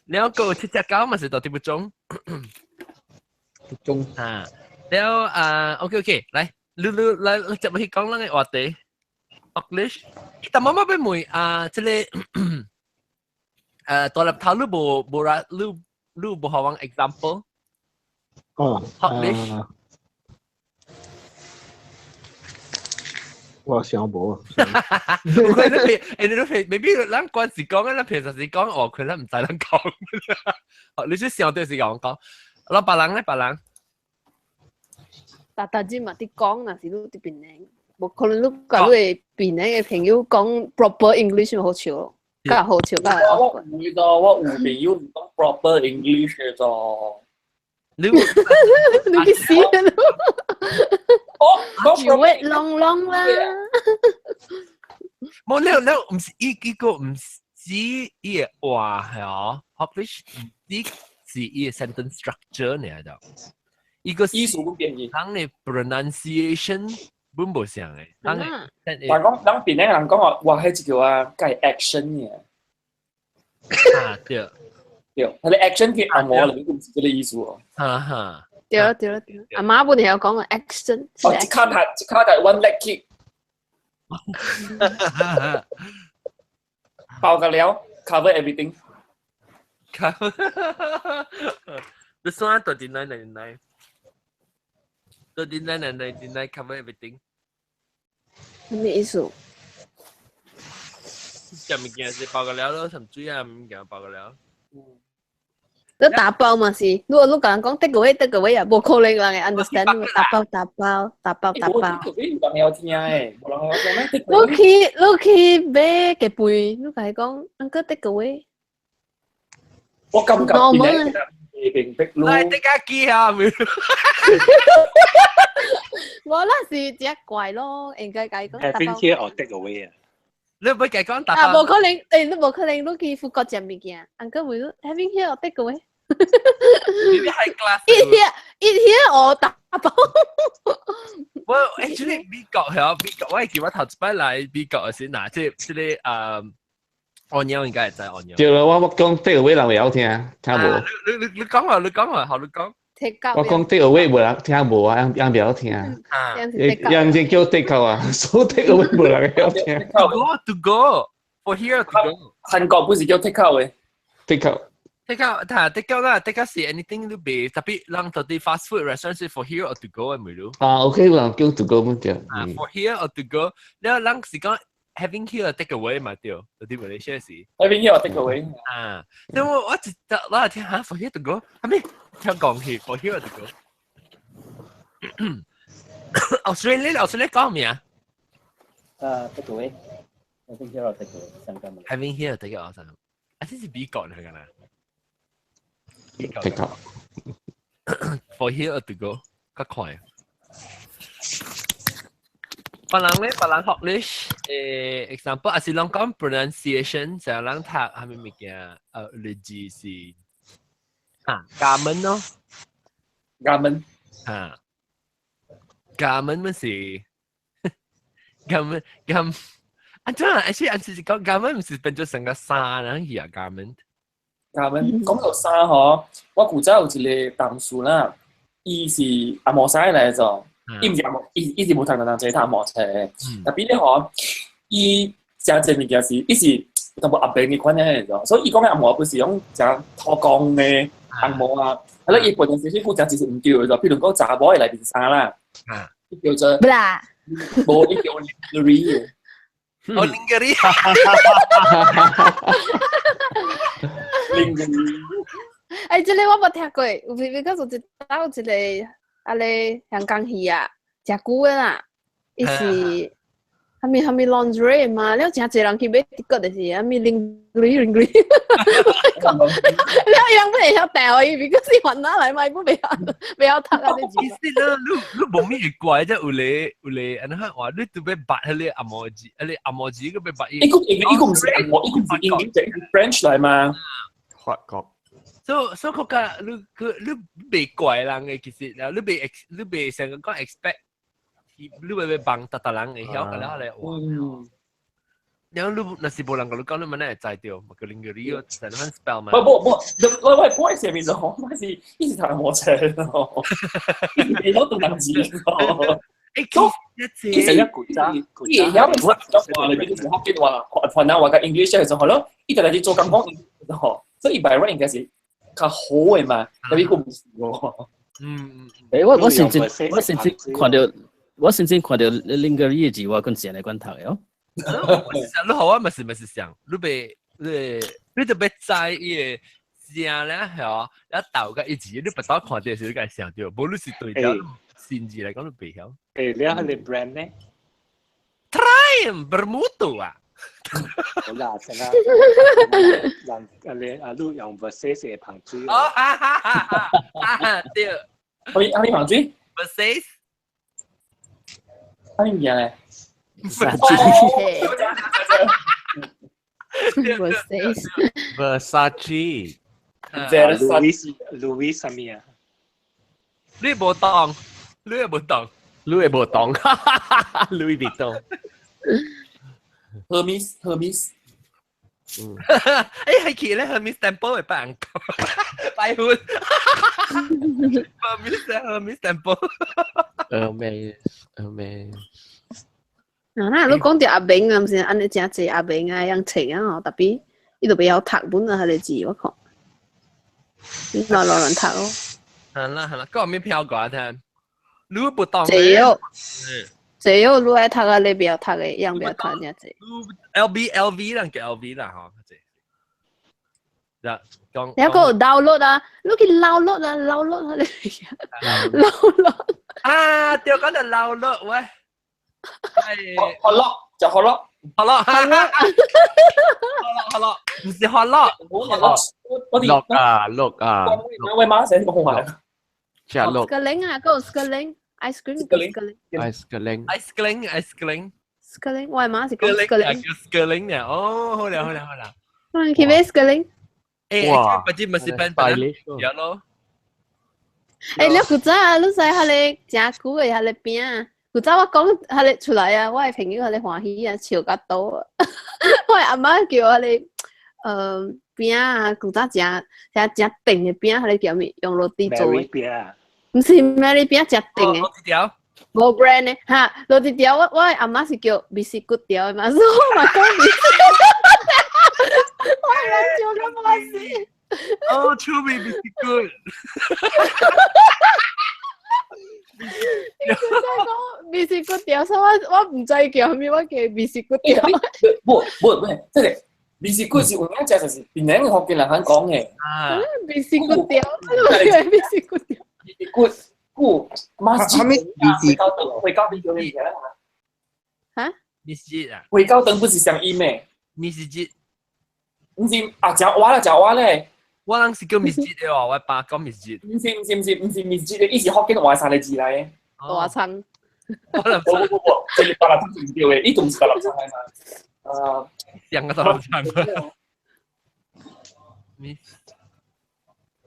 了個七隻狗嘛是住不中。不中啊，了啊，OK OK，來，你你來接落去講咱个話題，English。但媽媽欲問啊，這個大粒頭你無無啦，你。你無予阮 example？哦， English 我想無。你譬，你譬，maybe 咱關是講，咱平時是講，哦，佢咱毋知咱講。你是想對是講講，老別人咧，別人。逐逐日嘛，佇講，若是你佇檳城，無可能你共你的檳城的朋友講 proper English 嘛好笑咯。較好笑，較我有會個，我有朋友講 proper English 嘅咋。你你去死啦！我講就會攏攏啦。冇你你唔是伊伊個唔是伊個話係哦，English 唔是是伊個 sentence structure 呢就。伊個意思唔變異。人嘅 pronunciation 本無像嘅，人嘅。但講人邊個人講話，哇，彼一叫啊，改 action 嘅。啊對。對，佢哋 action 叫按摩嚟，唔是這個意思哦。哈哈。對對對，阿媽本來有講個 action。哦，一卡係一卡係 one leg kick。包個了，cover everything。 cover。你算 39.99 39.99 cover everything。什麼意思？食物件是包個了咯，什水啊物件包個了。你打包嘛是，如果你共人講 take away，take away 啊，無可能人會 understand 打包打包打包打包。 take away 有人會聽的，無人會聽咩？你去買雞飯，你共伊講，uncle take away。我感覺變逼咯。來，take 個機啊！無啦，是只怪咯，應該共伊講打包。 Having here or take away 啊？你唔會講打啊，無可能，欸，你無可能，你去富國食物件，uncle 問你 having here or take away？你係 class。 Eat here, eat here or 打包。我 actually 美國係美國，我係記我頭一擺來美國嘅時，嗱，這個按鳥應該會知按鳥。對啦，我講 take away 人會曉聽，聽無？你講啊，你講啊，好，你講。我講 take away 無人聽無啊，人人袂曉聽。人人叫 take out 啊，所以 take away 無人會曉聽。 To go to go for here to go。韓國不是叫 take out 的？take out。 take out，但 take out 啦，take out 是 anything 都別，特別人到啲 fast food restaurant 是 for here or to go 嘅咪咯。啊，OK，有人叫 to go 乜對？啊，for here or to go，你人是講 having here take away 嘛對，有啲馬來西亞是。 having here take away。啊，所以我一得我聽下 for here to go，係咪聽講去 for here to go？Australia Australia 講咩啊？啊，take away，having here or take away，上間。 having here take away 上，啊，這是美國嚟㗎啦。 take out。 For here or to go，較快。別人咧，別人學咧，example，還是人講 pronunciation，就人讀係咪物件？例子是啊，garment 咯，garment，嚇，garment 乜是？garment garment，啊，真係，actually，按是講 garment 唔是變做成個衫人去啊，garment。 garment 講到衫嗬，我古早有一個同事啦，伊是紅毛屎來做。伊毋是紅毛，伊是無讀人濟讀紅毛冊，特別咧嗬，伊誠濟物件是，伊是淡薄阿伯嘅款咧，所以伊講嘅紅毛不是用誠土公的紅毛啊，啊，咧伊本身少少講其實毋對的，比如講查某的內面衫啦，伊叫做，啦，無伊叫 lingerie，哦 lingerie， lingerie，哎，這個我無聽過，有比較有一有一個。啊咧香港戲啊，誠久的啦，伊是啥物啥物 lingerie 嘛，了誠濟人去買個就是啥物 lingerie lingerie，了伊人不會曉掉伊，because 是雲南來嘛，伊不袂曉讀啊這字。其實咧，你無咩會怪啫，有咧有咧，按怎話你都欲捌彼个紅毛字，彼个紅毛字閣欲捌伊。伊個毋是紅毛，伊個是英語，就 French 來嘛。法國。所以國家你佢你袂怪人嘅，其實你袂 ex 你袂成個講 expect，你會袂幫達達人會曉個了咧哇。然後你若是無人共你講，你問會知著，嘛叫 lingerie 成番 spell 嘛。不不不，我寫名字吼，我是一直讀無冊咯，伊攞讀人字咯。欸，其實一古早，伊會曉話裏邊就是福建話，雲南話佮 English 就好咯。伊就來去做工講吼，所以伊 by right 應該是較好的嘛，特別佢毋是喎。欸，我甚至看到 lingerie 字，我講是按呢款讀的哦。你好啊，咪是咪是想，你袂你你特別知伊个聲咧，係一鬥個一字，你不當看到時，你該想到，無你是對調新字來講，你袂曉。欸，你係個 brand 呢？Triumph bermutu 啊！好啦，成啦，人啊你啊你用 Versace 的香水。哦，哈哈哈哈！對。阿咪香水？Versace。阿咪物件咧？ Versace。 Versace。 Louis Louis 啥物啊？你無當，你也無當，你也無當，Louis Vuitton。 Hermes Hermes。欸，係其咧 Hermes Temple 會拜人拜婚。Hermes Hermes Temple。 Hermes Hermes。啊，那你講到阿明啊，毋是按呢誠濟阿明啊，樣冊啊吼，特別伊就袂曉讀本啊，彼個字我看，你老老人讀咯。係啦係啦，嗰個咩飄過聽？你不當濟哦。濟有你愛讀啊，你袂曉讀的，樣袂曉讀爾濟。 L B L V 啦，叫 L V 啦，嗬，這。嗱，講。你個 download 啊，你去 download 啊，download 啊，你 download。啊，對，講到 download 喂。係。學落就學落，學落，學落，學落，唔是學落，學落，我哋落啊落啊，喂媽成個紅鞋。食落。 Sekali 啊，個 sekali ice cream sekali。 ice cream。 ice cream ice cream。 sekali，我媽是講 sekali。叫 sekali 呢？哦，好啦好啦好啦。我去買 sekali。誒，哇！不知咪是變變有咯。誒，你古早啊，你知彼个誠久的彼个餅。古早我講彼个出來啊，我的朋友彼个歡喜啊，笑甲倒啊。我的阿媽叫彼个餅啊，古早誠誠誠甜的餅，彼个叫啥物？用 roti 做的。餅。毋是 Mary 餅，誠甜的。 roti 條。無 brand 的哈，roti 條我的阿媽是叫 biskut 條的嘛，所以我嘛講 biskut。我人笑甲無死。哦，趣味 biskut。你真講 biskut 條，所以我毋知叫啥物，我叫 biskut 條。不不不，這個 biskut 是有影食，就是檳城的福建人肯講的。啊，biskut 條，這個 biskut 條。 biskut 古馬啥物回教燈，回教燈叫咩名啊？嚇？ masjid 啊？回教燈不是相音的。 masjid。毋是啊，食碗啦，食碗咧。我人是叫 masjid 的哦，我爸講 masjid。毋是毋是毋是毋是 masjid 的，伊是福建話三個字來的。大倉。不不不不，這個大粒倉唔對的，伊都毋是大粒倉的嘛。啊，兩個大粒倉。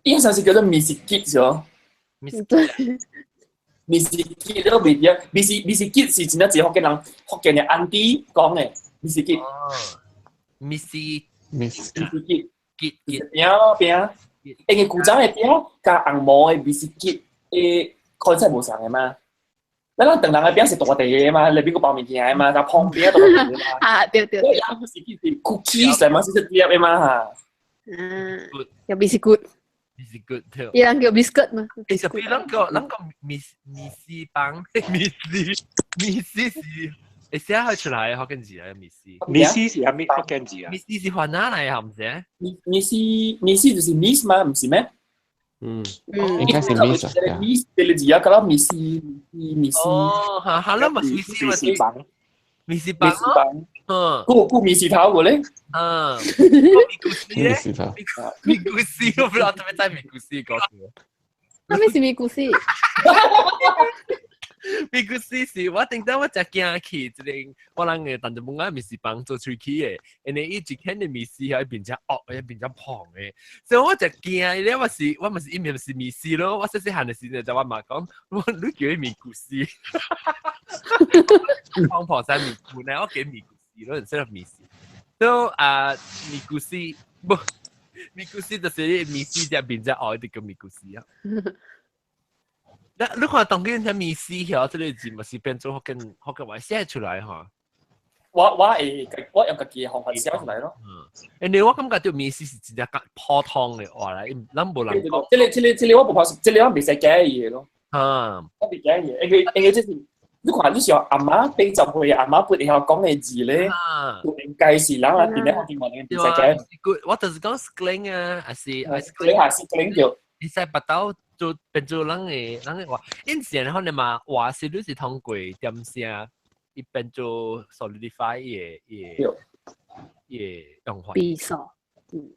伊好像是叫做 masjid 咗。masjid 都袂記，masjid 是真正一個福建人福建的安弟講的 masjid。哦，masjid。 masjid。結結餅餅，因為古早的餅佮紅毛的 biscuit 的款式無仝的嘛。咱咱唐人的餅是大塊的嘛，內面閣包物件的嘛，但膨餅大塊的嘛。啊，對對對。 biscuit 是 cookies 來嘛，是一粒的嘛哈。嗯，叫 biscuit。 biscuit 對。伊人叫 biscuit 嘛。其實比咱個咱個米米絲棒，米絲米絲是。會寫開出來福建字啊，米絲。米絲是啥物福建字啊？米絲是雲南來的，毋是？米米絲米絲就是米嘛，毋是咩？嗯，應該是米啊。米這個字啊，叫做米絲米絲。哦，哈，哈，咱嘛是米絲嘛，米絲棒。嗯。顧顧米絲頭個咧？嗯。米故事咧？米絲頭。米故事，我不知道特別在米故事講什麼。啥物是米故事？米故事是我頂當我食驚去，一個我人嘅但就冇愛米絲棒做喙齒的，因為伊一間的米絲係變成惡，會變成胖的，所以我就驚咧，我是我毋是伊面是米絲咯，我細細漢的時陣就我媽講，我你叫伊米故事，胖胖晒米糊呢，我叫米故事咯，instead of 米絲，所以啊米故事無米故事就是米絲只變成惡，就叫米故事啊。你看當今聽米絲曉，這個字嘛是變做福建福建話寫出來吼。我會我用家己的方法寫出來咯。嗯，因為我感覺這米絲是真正普通的話來，咱無人講。這個我無怕，這個我袂使改伊的咯。嗯，我袂改伊的，因為這是你看你是阿媽80歲阿媽不會曉講的字咧，就應該是人啊佇咧福建話裡面袂使改。我就是講 slang 啊，還是 slang 還是 slang 對。你使拔刀。做變做人的人的話，以前可能嘛話是你是通過點聲，伊變做 solidify 伊的伊的伊的用法。比數，嗯。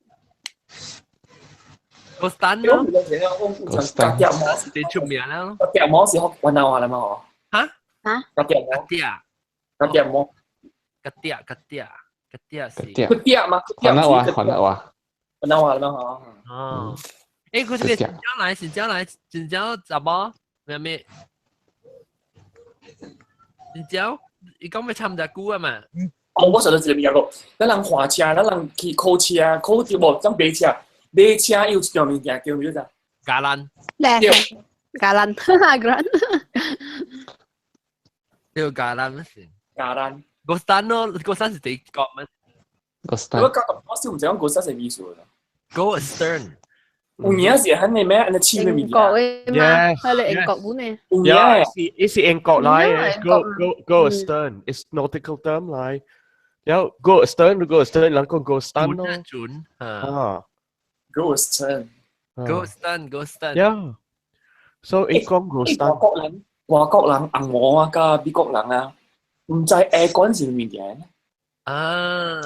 個單咯，個單是最出名啦。個碟毛是學雲南話啦嘛？嗬。嚇？嚇？個碟毛。個碟。個碟毛。個碟個碟個碟是。個碟嘛？雲南話，雲南話。雲南話啦嘛？嗬。哦。欸，佢這個新疆來，新疆來，新疆怎麼？咩咩？新疆，伊講欲參加久啊嘛？哦，我想到一個物件個，咱人換車，咱人去考車，考著無？咱買車，買車有一種物件叫咩啥？加蘭。對，加蘭，哈哈，加蘭。對，加蘭是。加蘭。國山咯，國山是第國咩？國山。我講我少毋知講國山是咩意思啦。 Go astern。有影是很嘅咩？你黐咩英國嘅嘛，係你英國本嘅。 Yeah，是英國來嘅，go go go astern, it's nautical term 來。然後 go astern go astern，人講 go stern 咯。準啊，go astern。 Go stern, go stern。 Yeah。所以講 go stern。外國人，外國人紅毛啊，佮美國人啊，毋知 aircon 是物件。啊！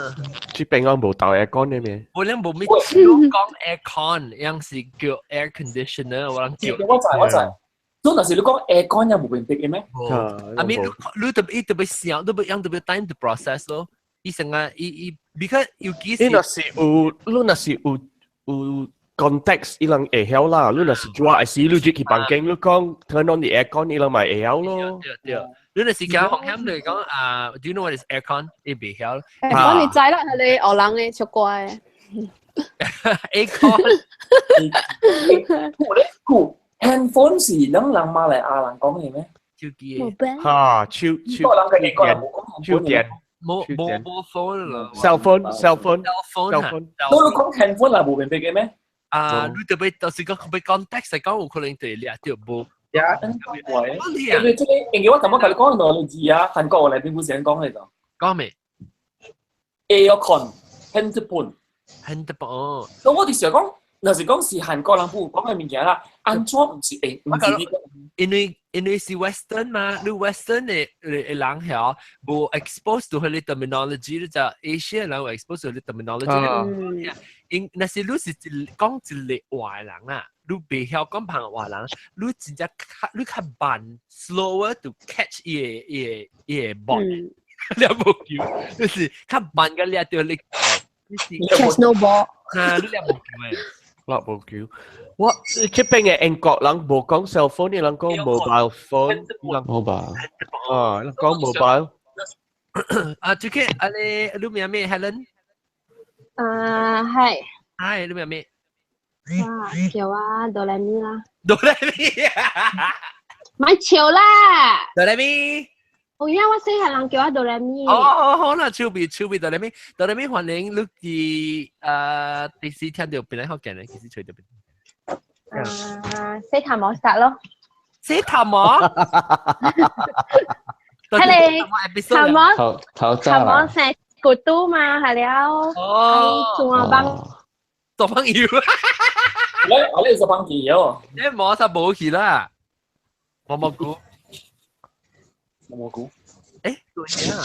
這邊我無鬥 aircon 嘅咩？我兩無咩講 aircon，樣是叫 air conditioner，我諗叫。我知我知。都若是你講 aircon 也無明白嘅咩？ I mean，你特別特別想，特別樣特別 time to process 咯。伊成啊，伊伊，because 尤其是你若是有，你若是有 context，伊人會曉啦。你若是做係時，你入去房間，你講 turn on the aircon，伊人咪會曉咯。對對。你若是講風險嚟講啊，Do you know what is aircon？伊袂曉。 aircon 你知啦，係你學人嘅出怪。 aircon。我咧估 handphone 是咱人馬來亞人講嘅咩？手機。哈，手手手電。冇冇冇 phone 啦。 Cell phone cell phone cell phone。你講 handphone 係無明白嘅咩？啊，你特別就是講佢 context 嚟講，有可能對掠到無。呀，喂，因為這個，因為我感覺佮你講兩個字啊，韓國話內面不是講嘅就。講咩？Aircon handphone handphone。咁我哋成日講，若是講是韓國人不講嘅物件啦，安怎毋是會？毋是你因為是 Western 嘛，你 Western 的人曉無 expose to 彼个 terminology，你就 Asia 人有 expose to 彼个 terminology。因若是你是一講一个話人啊，你袂曉講旁話人，你真正較你較慢 slower to catch 伊个 ball，你無球，就是較慢個掠著你。 Catch no ball。啊，你掠無球誒。掠無球。我這邊嘅英國人無講 cell phone，伊人講 mobile phone， mobile 啊，人講 mobile。啊，這個啊你你名咩？Helen？啊，係。係，你名咩？哇，叫我哆來咪啦。哆來咪。咪笑啦。哆來咪。有影我細漢人叫我哆來咪。哦，好好啦，手臂手臂哆來咪，哆來咪歡迎你佇第時聽著邊個福建咧，其實揣著邊。啊，洗頭毛殺咯。洗頭毛？係你頭毛頭頭頭毛成骨都嘛，係了。哦。做幫。做朋友。我咧做朋友。你摸實冇去啦。摸蘑菇。摸蘑菇。誒，對啊。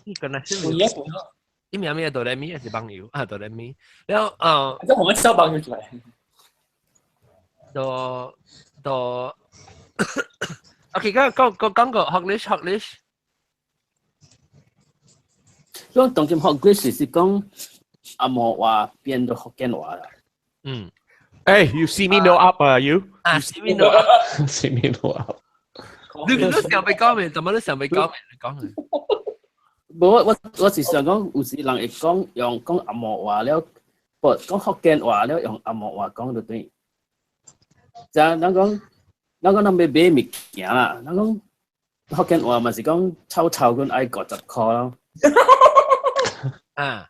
呢個呢是。對啊。伊名咩？哆來咪還是朋友啊？哆來咪。然後，這我們小朋友出來。到到，OK，講講講講個 Hoglish Hoglish。講當今 Hoglish 是講紅毛話變到福建話啦。嗯。 Hey, you see me no up 啊，you？啊，see me no up。 See me no up。你想欲講咩？怎麼你想欲講咩？你講咩？無我是想講，有時人會講用講紅毛話了，無講福建話了，用紅毛話講就對。就人講，人講咱欲買物件啦，人講福建話嘛是講臭臭阮愛50箍咯。啊！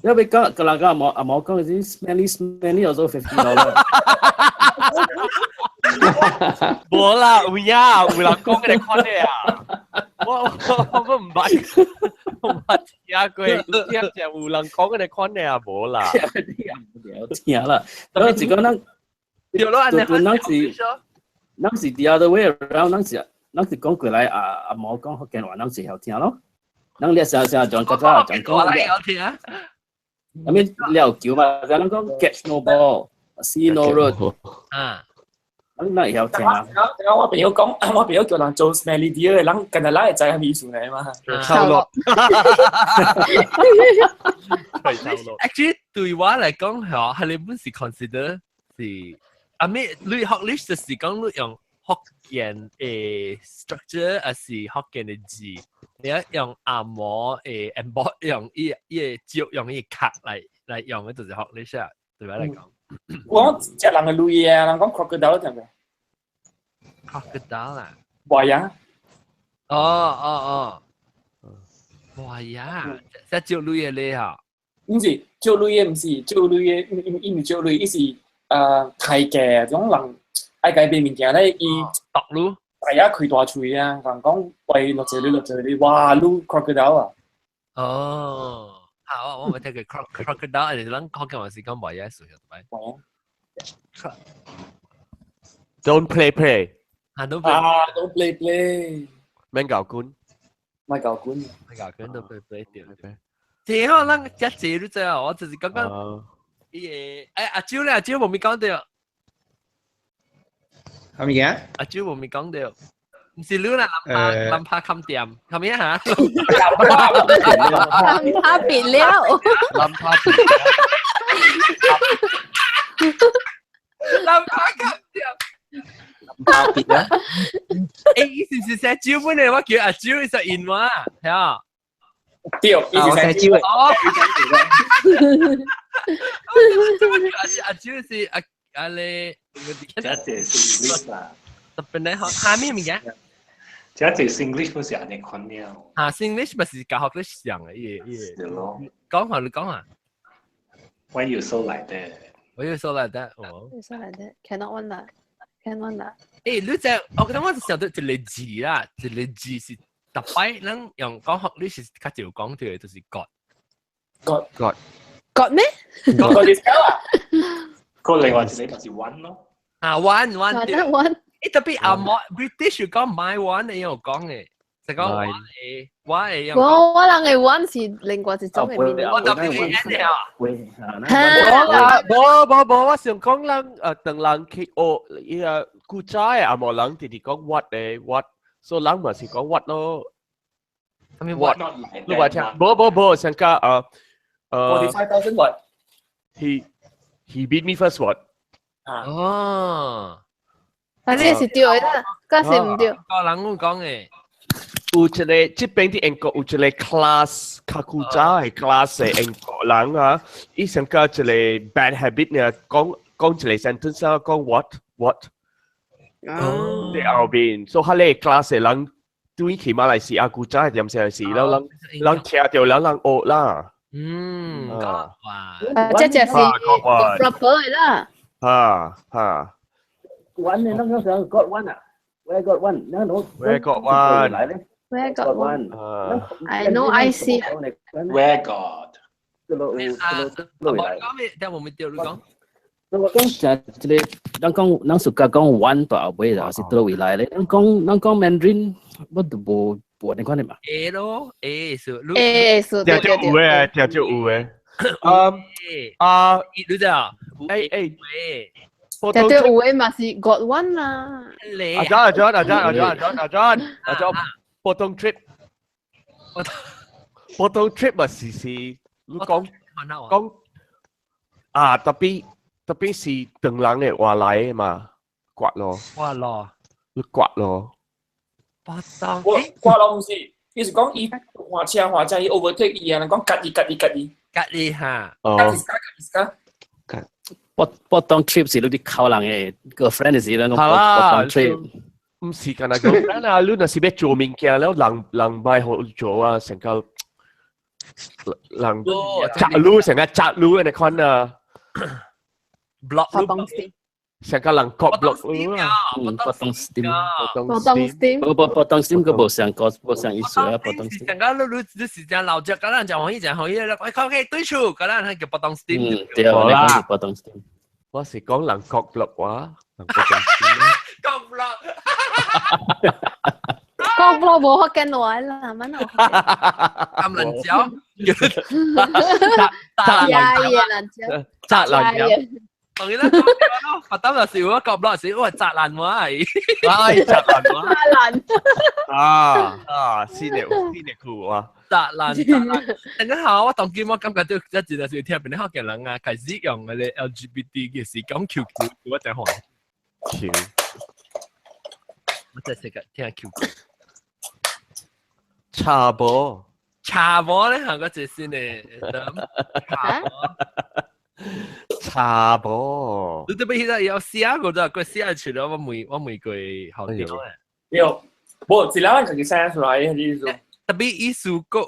你欲講個人講紅毛講是 smelly smelly also $50。無啦，有影有人講彼个款的啊！我毋捌，我毋捌聽過，聽者有人講彼个款的啊，無啦。聽啦，我是講咱。對咯，按呢咱是 the other way around，咱是講過來啊，紅毛講福建話，咱是曉聽咯。咱咧成成講較早講講。曉聽。啥物掠球嘛？咱講 catch no ball，see no road。啊。咱會曉聽啊。我朋友講，我朋友叫人做 smelly deer，人近日咱會知啥物意思呢嘛？臭落。 Actually 對我來講，嗬，係你本是 consider 是。啊咩？你 Hoglish 就是講你用福建的 structure，還是福建的字，你用紅毛的 embody 用伊个照用伊個殼來用的，就是 Hoglish 啊，對我來講。我食人的鐳啊，人講 crocodile 聽過？crocodile 啊？豺羊。哦哦哦，豺羊，這借鐳的咧哈？毋是借鐳的，毋是借鐳的，伊毋是借鐳，伊是。太嘅種人愛改變物件咧，伊毒嚕，大家開大喙啊，人講喂落這裡落這裡，哇，擼 crocodile 啊！哦，好，我冇聽過 crocodile，你咱講嘅話是講冇嘢數，係咪？Don't play play。啊，don't 啊，don't play play。免搞官。咪搞官。咪搞官，don't play play 對。這好，咱一節你知啊，我就是剛剛。伊個誒阿蕉咧，阿蕉無咪講到。係咪嘅？阿蕉無咪講到，唔是你啦，林柏林柏冚掂，冚咩嚇？林柏別了。林柏別。林柏冚掂。林柏別啊！誒，伊是唔是寫蕉本嚟？我叫阿蕉，伊是因我，係啊。對，伊是寫蕉。哦。阿蕉是阿阿咧，這這是 English 啦。特別咧，下面物件？這這是 English 不是按呢款了。啊，English 咪是教學咧上嘅，伊伊。是咯。講下你講下。 Why you so like that? Why you so like that? 哦。 You so like that? Cannot one 啦，cannot one 啦。誒，你這我覺得我就想到一個字啦，一個字是特擺，咱用講學你是較少講到嘅，就是 God。 God God。 God 咩？God is 啊。個另外一個就是 one 咯。啊，one one one。誒特別阿莫 British 講 my one 你有講嘅，就講我會我會用。我人嘅 one 是另外一種嘅面。我特別係啊。無啦，無無無，我想講人當人去學伊個古早嘅阿莫人直直講 what 嘅 what，所以人嘛是講 what 咯。咩 what？你話聽，無無無，上加45,000 what？ He beat me first what？哦，但係是對的啦，嗰是唔對。個人我講嘅，有一個這邊佇英國有一個 class 較古早嘅 class 嘅英國人啊，伊上加一個 bad habit 呢，講講一個 sentence 啊，講 what what。哦。佇後邊，所以彼個 class 嘅人對去馬來西亞古早嘅點聲時，了人人聽著了人學啦。嗯，啊，哇！這就是 proper 的啦。哈哈。 One 你那個時候 got one 啊？Where got one？那我 Where got one？來咧 Where got one？ I know I see。 Where got？這路這路路來。講咩？聽無咪對你講。我講就這個，咱講咱暑假講 one 大後尾，還是倒位來咧？咱講 Mandarin，我都無無你看的嘛。 A 咯，A 是。 A 是。聽就有嘅，聽就有嘅。嗯啊，你知啊？誒誒。絕對有嘅嘛是 got one 啦。阿 John 阿 John 阿 John 阿 John 阿 John 阿 John 阿 John，波東 trip，波東 trip 咪是是，你講講啊，特別特別是長人嘅話來嘛，刮咯，刮咯，你刮咯。波東，我刮咯唔是，伊是講伊換車換車，伊 overtake 伊啊，人講吉伊吉伊吉伊，吉伊哈，哦，吉伊吉伊吉。波波當 trip 是你啲靠人嘅 girlfriend 嘅時，咱講波當 trip。唔是干那 girlfriend 啊，你若是欲做物件了，人人唔好做啊，成個人摘擼成個摘擼安呢款啊，block 波東 steam，成個人割 block 擼啊，波東 steam，波東 steam，波波波東 steam 個無上個無上意思啊，波東 steam。成個你你你時間老隻，個人就可以就可以啦，喂，OK 對數，個人係叫波東 steam。嗯，對，我講波東 steam。我是講人割 block 話，人割割 block。割 block 無福建話啦，乜我。咁難嚼，扎蘭蕉，扎蘭蕉。當然啦，發膽就是我割 block 是我扎蘭話係，哎，扎蘭話。扎蘭。啊啊，新的新的酷啊！扎蘭扎蘭，等陣下我當今我感覺到一陣就是聽邊啲福建人啊，開始用嗰個 LGBT 嘅時講 QQ，我真歡 Q，我真係識聽 QQ。查某，查某咧，行個最先嘅，查某，查某。你特別現在有寫過咋？佢寫出來，我問我問過好啲嘅。有，無，一人自己寫出來嘅意思。特別意思個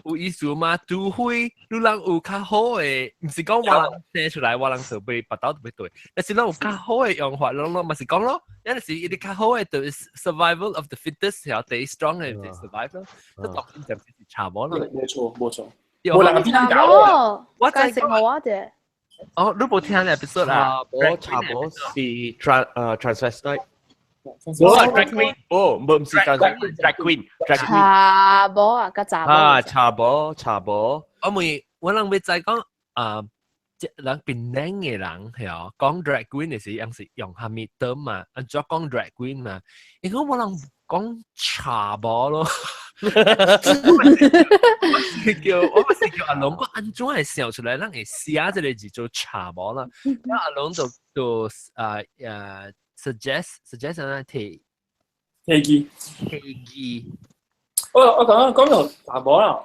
有意思嘛？除非你人有較好的，毋是講我人生出來，我人就被拔刀特別對。但是咱有較好的用法，攏攏嘛是講咯，有陣時伊啲較好的就是 survival of the fittest，係第 strong 的就 survive 咯。這當然就是查某咯。冇錯冇錯。冇人邊搞？我解釋我啫。哦，你無聽那 episode 啊？查某是 transvestite。我 drag queen，哦，唔是 drag queen，drag queen。查某啊，佮查某。啊，查某查某。我問我人欲知講啊，這人檳城的人係哦，講 drag queen 的時，樣是用啥物 term 嘛？按怎講 drag queen 嘛？因為我人講查某咯。我是叫阿龍，我按怎會想出來，咱會寫這个字做查某啦。那阿龍就啊 suggest 啊提提議提議。我講講到查某啦，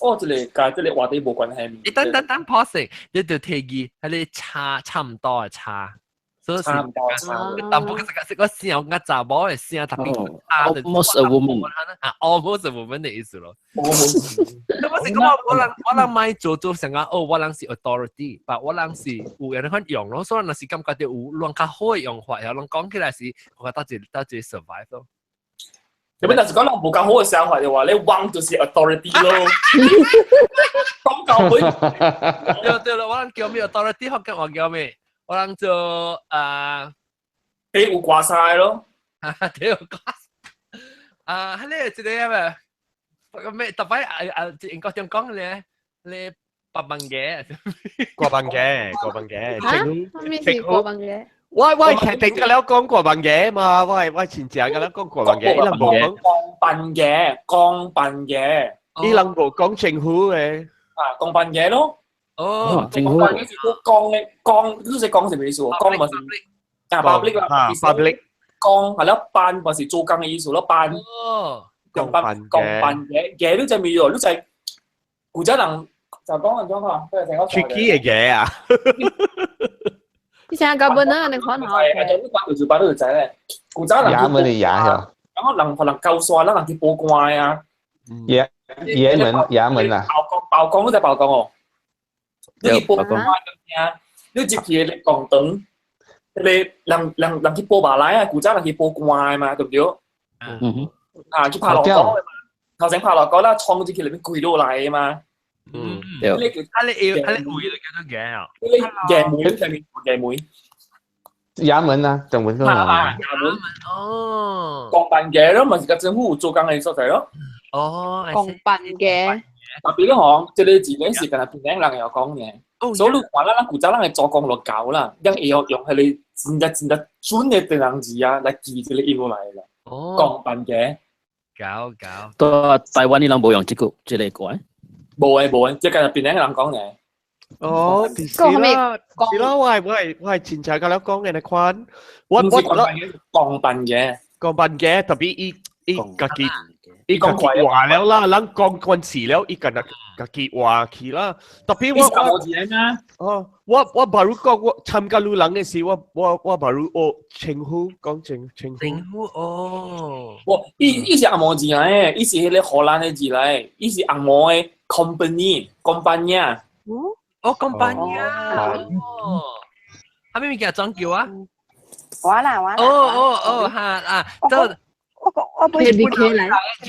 我這个佮這个話題無關係。你等等等 pause，你就提議，彼个差差毋多的差。所以是差毋多差。淡薄個個聲佮查某的聲特別差。 Almost a woman。啊，almost a woman 的意思咯。我我是講我人莫做做成講哦，我人是 authority，但我人是有人款用咯，所以若是感覺著有亂較好的用法，然後攏講起來是，我覺得得一 survive 咯。你若是講人無夠好的想法的話，你忘就是 authority 咯。講到尾。對對咯，我人叫咩 authority，福建話叫咩？我人做啊，你有掛晒咯。對，有掛。啊，彼个一个咩？個咩？特擺啊啊！英國點講咧？你白問嘅，過問嘅，過問嘅。嚇？咩是過問嘅？我係定個了講過問嘅嘛，我前正個了講過問嘅，伊人無講。講笨嘅，講笨嘅。伊人無講政府嘅。啊，講笨嘅咯。哦，政府。講嘅是講嘅講，你識講是咩意思？講咪是啊，public 啦，public。講係咯，辦咪是做工嘅意思咯，辦。哦。講辦講辦嘅嘅，你就咩喎？你就古早人就講人講話， tricky 嘅嘢啊！你請教本啊，你看下。係係，你關住把都就知咧。古早人衙門的衙係。然後人可能夠煞，咱人去報官啊。衙衙門衙門啊！曝光曝光，你知曝光哦。你去報官啊？你入去你廣東，你人去報馬來啊？古早人去報官嘛，對唔對？嗯。啊，去拍落崗嘛，頭先拍落崗啦，衝進去裏面跪落來嘛。嗯，對。你叫啊，你要啊，你位就叫做衙啊。你衙門上面衙門。衙門啊，中文講啊，衙門。哦。公辦嘅咯，咪是個政府做工的所在咯。哦。公辦嘅。特別咧，嗬，這个字咧是干焦檳城人會曉講嘅。所以你看咱古早咱的祖公就教啦，咱會曉用彼个真正真正準的唐人字啊來記這个音落來啦。哦。公辦嘅。搞搞。對，台灣啲人無用這個這个歌。無誒無誒，這干焦檳城人講嘅。哦，是啦，是啦，我係前陣甲你講嘅那款，我公辦嘅，公辦嘅，特別伊伊家己伊家己話了啦，人講慣詞了，伊家家己話去啦。特別我哦，我 baru 講我參加路人嘅時，我 baru 學稱呼講稱呼。稱呼哦。我伊是紅毛字來，伊是彼个荷蘭的字來，伊是紅毛的 company company 啊。哦，company 啊！哦，啥物物件裝叫啊？我啦我啦。哦哦哦，哈啊，就我本日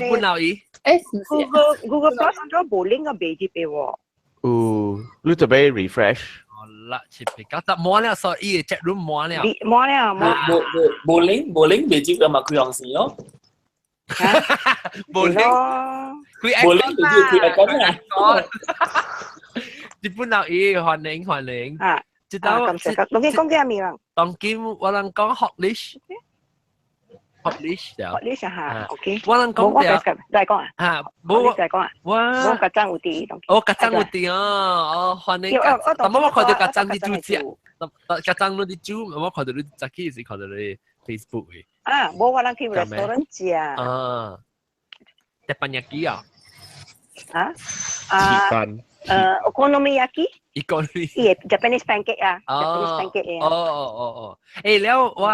本老姨。誒，Google Plus 咗無 link 個未接嘅喎。有，你特別 refresh。好啦，7、8、9、10滿了，所以伊 chat room 滿了。滿了滿。無無無 link 無 link 未接嘅嘛，開陽線咯。無 link，無 link 就開開講啊。日本老姨，歡迎歡迎。啊，知道。感謝。當今講幾下面啦？當今我人講 Hotlish。Hotlish 就。 Hotlish 嚇，OK。我人講掉。來講啊。嚇，無我來講啊。我我較早有佇。哦，較早有佇哦，哦，歡迎。但我看到較早佇煮食，較早你佇煮，我看到你早起時看到你 Facebook 的。啊，無我人去 restaurant 食。啊。鉄板焼き啊。啊？啊。okonomiyaki。伊講你。伊 Japanese pancake 啊，Japanese pancake 哦哦哦哦，欸，了我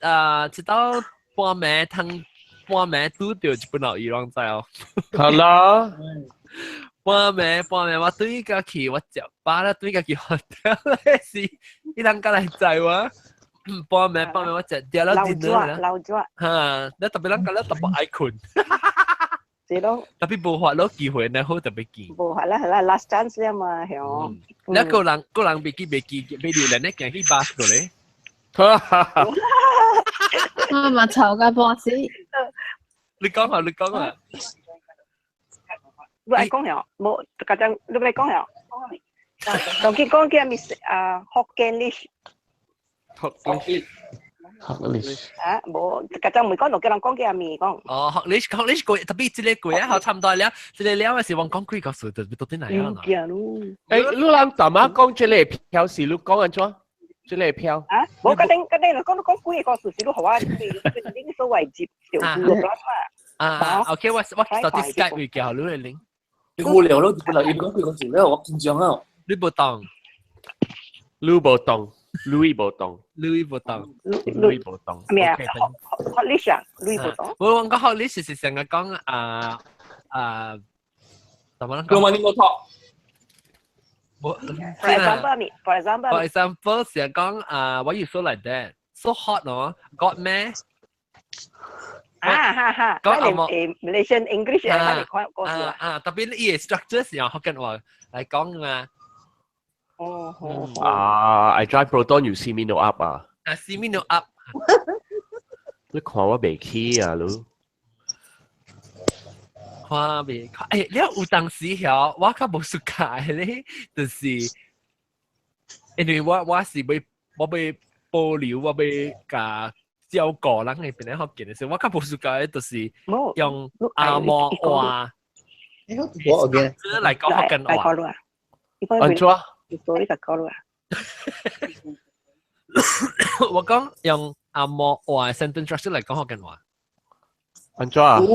啊，一道半暝通半暝拄著一本老伊攏知哦。好啦，半暝半暝我對家去，我食飽啦，對家去學掉是，伊人過來載我。半暝半暝我食掉了老咗老咗，嚇！你特別人覺得特別愛睏。是咯。特別無法攞機會，你好特別見。無法啦，係啦，last chance 啦嘛，係。你個人個人未記未記未留連，你行去巴士度咧。我嘛吵到半死。你講啊，你講啊。你愛講呀？無，家陣你來講呀？當佢講叫咩啊？福建歷。福建福建啊，無，家陣唔講，就叫人講叫咩講。哦，學你學你過，特別這個過啊，好差唔多了。這個了是往講幾個數，特別到底哪樣啊？誒，你人大媽講這個票是你講按怎？這個票啊，無，嗰頂嗰頂，講講幾個數是你予我，你所謂接就錄啦嘛。啊，OK，我到底 Skype 會叫你嚟拎。你無聊咯，本來伊講幾個數了，我緊張啊。你無當，你無當，你無當，你無當，你無當。咩啊？學歷啊，你無當。我講學歷是成日講啊啊，怎麼講？我你冇錯。我 For example, me. For example. For example，成日講啊，Why you so like that? So hot 喏，Got 咩？啊哈哈，講阿莫 Malaysian English 啊，你看過啊啊，特別伊個 structure 是用福建話來講嘛。哦哦。啊，I drive Proton, you see me no up 啊。啊，see me no up。你看我袂起啊，你。看袂看，欸，你有當時曉，我較無暑假咧，就是，因為我是欲我欲保留，我欲共照顧人的邊咧福建的時候，我較無暑假的就是用阿摩話，我嘅，來講福建話。按怎？你講啊？我講用阿摩話 sentence structure 來講福建話。按怎啊？有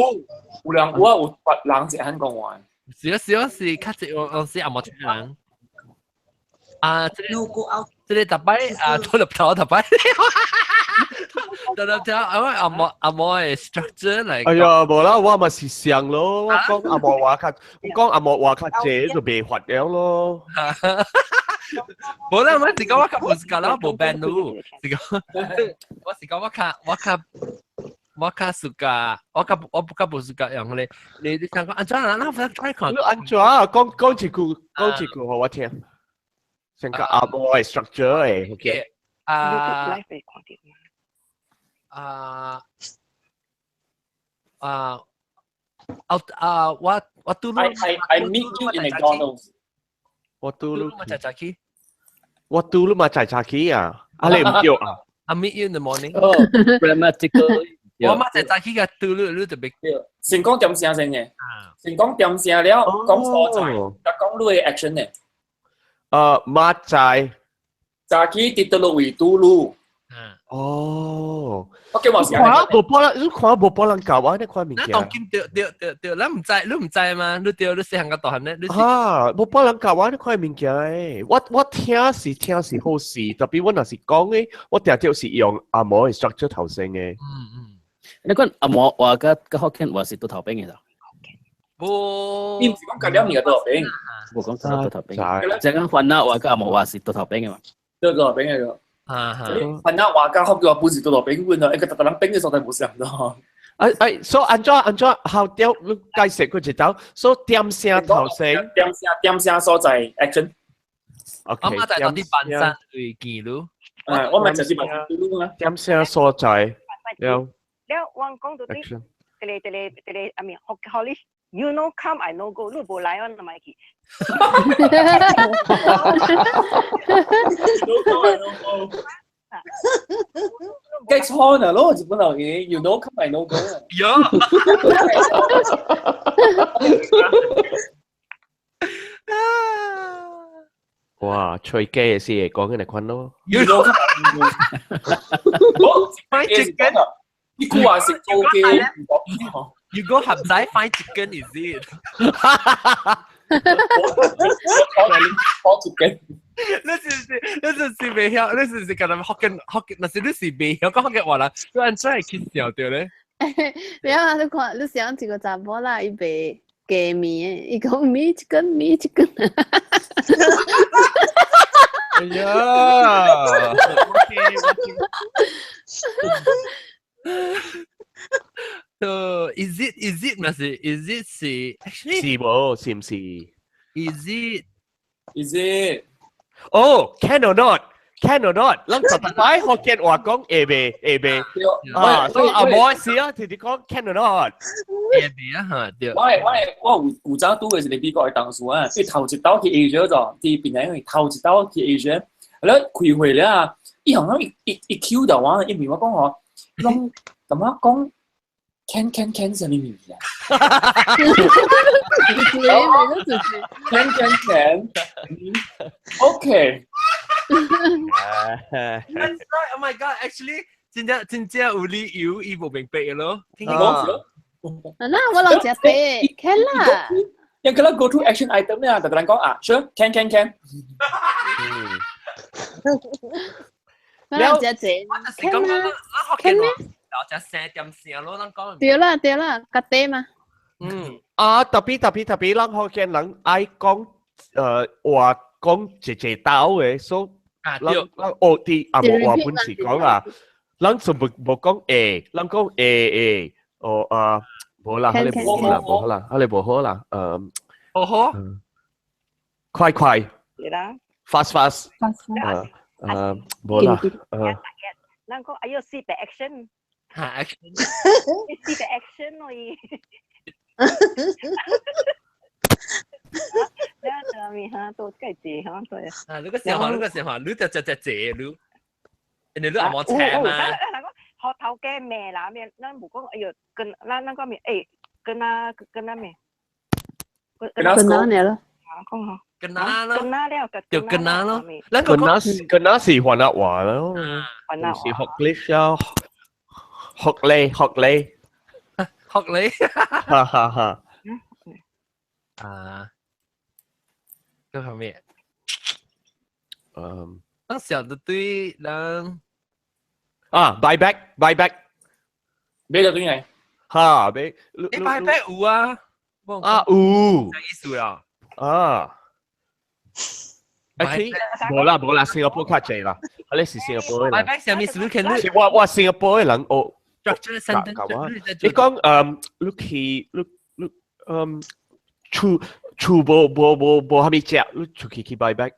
有人有啊，有別人是按講話。是啊是啊是，較濟我是阿摩人。啊，這個這個逐擺啊，拖入頭逐擺。拖入頭，因為阿摩阿摩的 structure 來。哎呀，無啦，我嘛是想咯，我講阿摩話較，我講阿摩話較濟就袂發了咯。無啦，我是講我較無是講啦，無變路，是講我是講我較我較。我較 suka，我較我較無 suka 用咧。你想講按怎啊？那我 try 看。你按怎啊？講講一句，講一句予我聽。成個阿摩的 structure 的，OK。啊啊啊！啊！我拄 I meet you in McDonald's。我拄你嘛食早起。我拄你嘛食早起啊！啊你毋對啊？I meet you in the morning。哦，grammatical。我嘛食早起個拄你你特別。先講點聲先嘅，先講點聲了，講所在，再講你的 action 嘅。馬仔。早起佇佗位拄你。哦。我叫我是看無波人，你看無波人教我，你看物件。咱當今對對對對，咱毋知，你毋知嘛？你對，你細漢甲大漢咧，你。啊，無波人教我，你看物件誒。我聽是聽是好事，特別我若是講誒，我定著是用阿摩的 structure 頭先嘅。嗯嗯。你講阿摩話佮佮福建話是對頭邊嘅。無。你毋是講隔兩年嘅對頭邊？無講對頭邊。這講番仔話佮阿摩話是對頭邊嘅嘛？對頭邊嘅個。啊哈！番仔話佮福建話本是對頭邊，阮啊，一個逐逐人邊嘅所在無相咯。哎哎，所以按怎按怎後調你解釋過一道，所以點聲頭先，點聲點聲所在 action。 OK，我嘛在到底板山對見路。啊，我咪就是板山路啊。點聲所在，了。了，我講到底，這個這個這個阿咪學學你，you no come I no go，你無來我就莫去。 No come I no go。計錯啦咯，日本人嘅，you no come I no go。有。哇，吹雞嘅事會講緊嚟款咯。 You no come I no go。 Find chicken。呢句話是做嘅。 You go 鹹仔 find chicken is it？我 chicken。你是是你是是袂曉，你是是共人福建福建，若是你是袂曉講福建話啦，你按怎會去笑著咧？你啊，你看，你想一個查某啦，伊賣雞麵的，伊講 me chicken me chicken。哎呀，So is it 咪是 is it 是 actually 是無？是唔是？Is it is it？哦，can or not？Can or not？咱特特擺福建話講會袂會袂啊，所以啊無是啊，直直講 can or not？會袂啊嚇對。我有古早拄過一個美國的同事啊，伊頭一道去 Asia 咗，佇檳城頭一道去 Asia，了開會了啊，伊好像伊伊伊 Q 到我，伊問我講吼，攏感覺講 can can can 啥物物件？Can can can，OK。 That's right. Oh my god! Actually，真正真正有理由，伊無明白嘅咯。聽講。嗱，我攏食茶，can 啦。因佢啦 go to action item 咧，特別人講啊，sure can can can。我攏食茶，can 啦，can 咩？食三點聲咯，咱講。對啦對啦，較茶嘛。嗯。啊，特別特別特別，咱福建人愛講話講一一道的，所以咱咱學佇阿無話本是講啊，咱全部無講會，咱講會會，哦啊，無啦，彼个無好啦，無好啦，彼個無好啦，無好，快快對啦，fast fast，無啦，咱講哎喲，四個 action，嚇 action，四個 action 咯伊。啊！你個笑話，你個笑話，你就只只借你，人哋你阿冇請嘛？學頭家咩啦咩？咱無講，哎喲，跟咱咱講咩？誒，跟啊跟啊咩？跟哪呢咯？講吼，跟哪咯？跟哪了？就跟哪咯？跟哪是跟哪是雲南話咯？是學歷啊，學歷學歷學歷，哈哈哈！啊！嗰個咩？嗯，當時就對人啊，buy back buy back，買就對嚟，哈，買，你 buy back 有啊？啊有，啥意思啊？啊，actually 無啦無啦，新加坡較濟啦，啊你是新加坡的 buy back 啥物事？你看是我我新加坡的人學 structure sentence，你講你去你你厝厝無無無無啥物食，你出去去 buy back。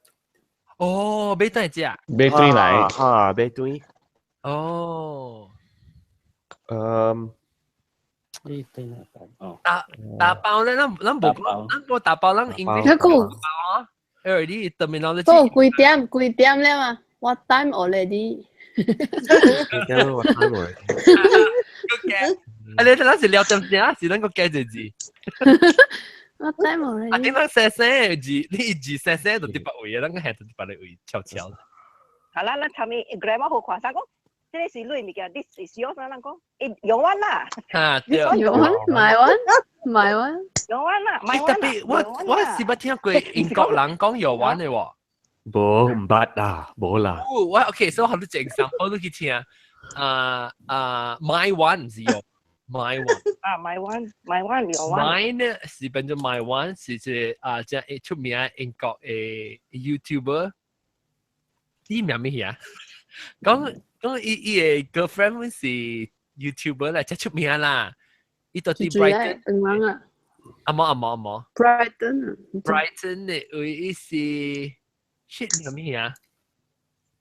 哦，買轉食，買轉來，哈，買轉。哦。你對啦，哦。打打包咧，咱咱無講，咱無打包，咱英語那個打包啊。already terminology。都幾點幾點了嘛？What time already？幾點？What time already？啊，你咱是聊點聲，是咱個加一字。 What time already？啊，頂咱細聲字，你字細聲就佇別位啊，咱個係就佇別個位悄悄。好啦，咱尋日 grandma 好看啥講？這個是你物件，this is yours 咱講，欸，用完啦。啊，對。用完，買完，買完。用完啦，買完啦。特別我我是捌聽過英國人講用完的喎。無，毋捌啦，無啦。我 OK，所以我都正常，我都去聽。啊啊，買完毋是用。My one 啊，my one，my one 用完。 Mine 呢是變做 my one，是一個啊，這出名英國的 YouTuber，伊名咩啊？講講伊伊的 girlfriend 是 YouTuber 啦，真出名啦。伊到佇 Brighton，長啊。阿毛阿毛阿毛。 Brighton。 Brighton 的位伊是 shit 名咩啊？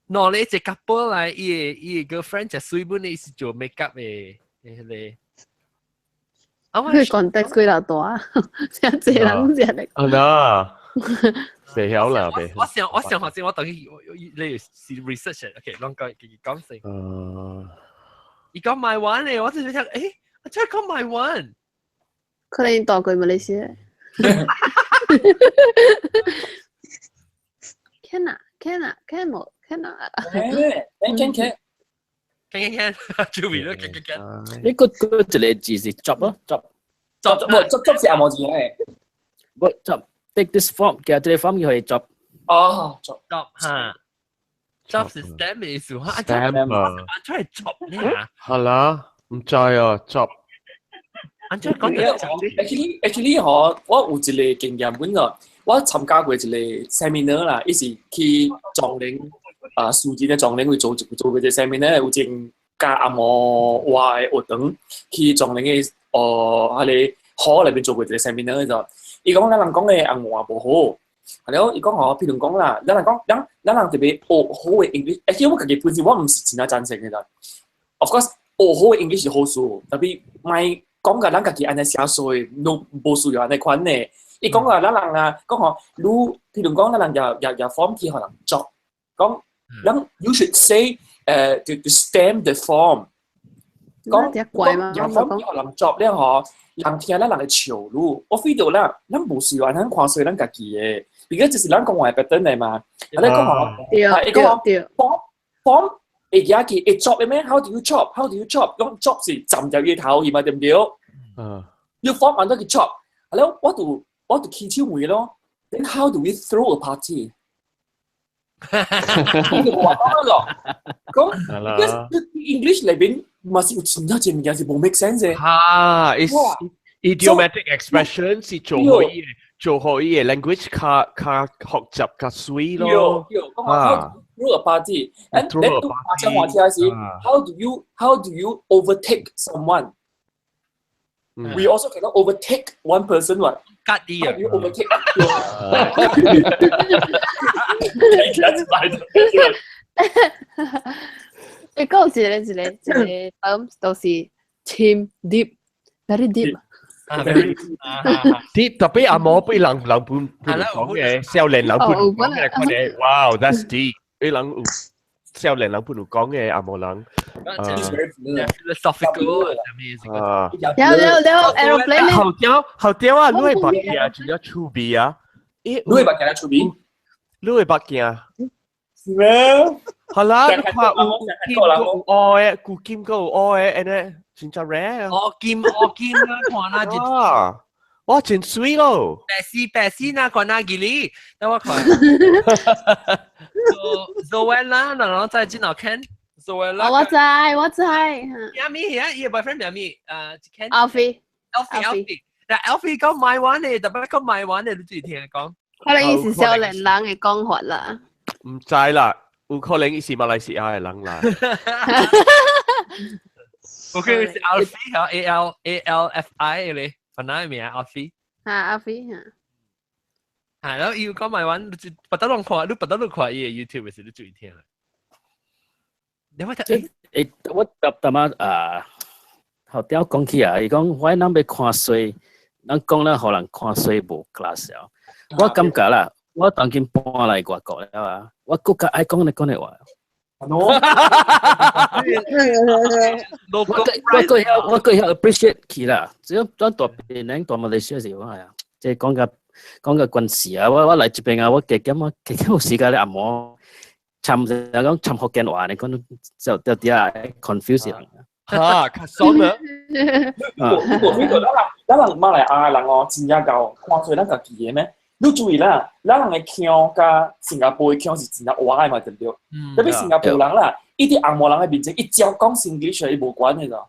喏，你一個 couple 來，伊的伊的 girlfriend 食水本的，伊是做 makeup 的，迄個。啊！我 context 幾若大，真濟人食咧。啊嗱，袂曉啦，袂。我想我想頭先我等於你是 research，OK，攏講自己講先。伊講 my one 咧，我就想，誒，我真係講 my one。可能大過馬來西亞。Can 啊，can 啊，can 無，can 啊。 can can can。 can can can，注意啦，can can can。你個個一個字是 job 咯，job。 job 無 job job 是阿毛字嚟。無 job take this form，其實這個 form 叫係 job。哦，job job 哈，job 是 stamp 嘅意思，哈，stamp 啊，出嚟 job 呢？係啦。毋知啊，chop。安怎講就 Actually 嗬，我有一個經驗，本個我參加過一個 seminar 啦，伊是去壯嶺啊，數字嘅壯嶺去做做過一個 seminar，有前教紅毛話的活動，去壯嶺嘅哦，彼個 hall 內面做過一個 seminar 就，伊講咱人講的紅話無好，係了，伊講吼，譬如講啦，咱人講，咱咱人特別學好的 English，actually 我家己本身我毋是真正贊成的啦。Of course，學好的 English 是好事，tapi 莫講甲咱家己按呢寫衰，攏無需要按呢款的。伊講啊，咱人啊，講吼，你譬如講，咱人也也也 form 去予人作，講，咱 you should say，to stamp the form。講講也 form 去予人作了吼，人聽咱人會笑你。我 feel 到啦，咱無需要按呢看衰咱家己的，because 這是咱講話 pattern 來嘛。啊，你講吼，啊，伊講 form form 會記記會 chop 的咩？How do you chop？How do you chop？講 chop 是站入伊頭去嘛，對毋對？你 form 按怎去 chop？係咯，我就起手問咯。Then how do we throw a party？你就話講咯，講 because English 裏邊嘛是有真正濟物件是無 make sense 的。哈，is idiomatic expression 是做好伊做好伊的 language 較較學習較水咯。啊。Throw a party, and then 講話聽是 how do you overtake someone? We also cannot overtake one person 喎。吉啲啊！You overtake？你講一個一個一個 term 都是深 deep very deep。 deep 特別阿毛被人人本本講嘅，少年人本講嘅，看嘅，哇，that's deep。你人有少年人本有講嘅阿毛人。 philosophical 啊。有有有 aeroplane。好屌好屌啊！你的目鏡真正趣味啊！你的目鏡趣味？你的目鏡。是咩？好啦，你看有金閣有烏的，有金閣有烏的，按呢真正 rare。烏金烏金啊，看那就。啊！哇，真水咯！白絲白絲那看那幾哩，等我看。Zoella，人攏知這哪 Ken？Zoella。我知我知。名咩啊？伊個 boyfriend 名咩？Ken。 Alfie。 Alfie Alfie。但 Alfie 講買玩的，特別講買玩的，你注意聽講。可能伊是少年人的講法啦。毋知啦，有可能伊是馬來西亞的人啦。 OK，是 Alfie 嚇，A L A L F I 咧，本來名 Alfie。啊，Alfie 嚇。係咯，伊講買玩，你不得攏看，你不得攏看伊的 YouTube 時，你注意聽。你我睇我答答仔啊，頭拄講起啊，伊講我咱欲看衰，咱講咱予人看衰無 class 啊。我感覺啦，我當今搬來外國了啊，我閣較愛講你講的話。我我閣曉我閣曉 appreciate 去啦，只要咱蹛檳城蹛馬來西亞是我係啊，即係講個講個關係啊，我我來這邊啊，我加減我加減有時間咧紅毛，參就講參福建話，你講就就啲啊 confuse 人。哈，較爽啊！我覺得咱人馬來亞人哦，真正𠢕看出咱家己的咩？你注意啦，咱人的腔佮新加坡的腔是真正活的嘛，對毋對？特別新加坡人啦，伊佇紅毛人的面前，伊照講 Singlish 伊無管的咋。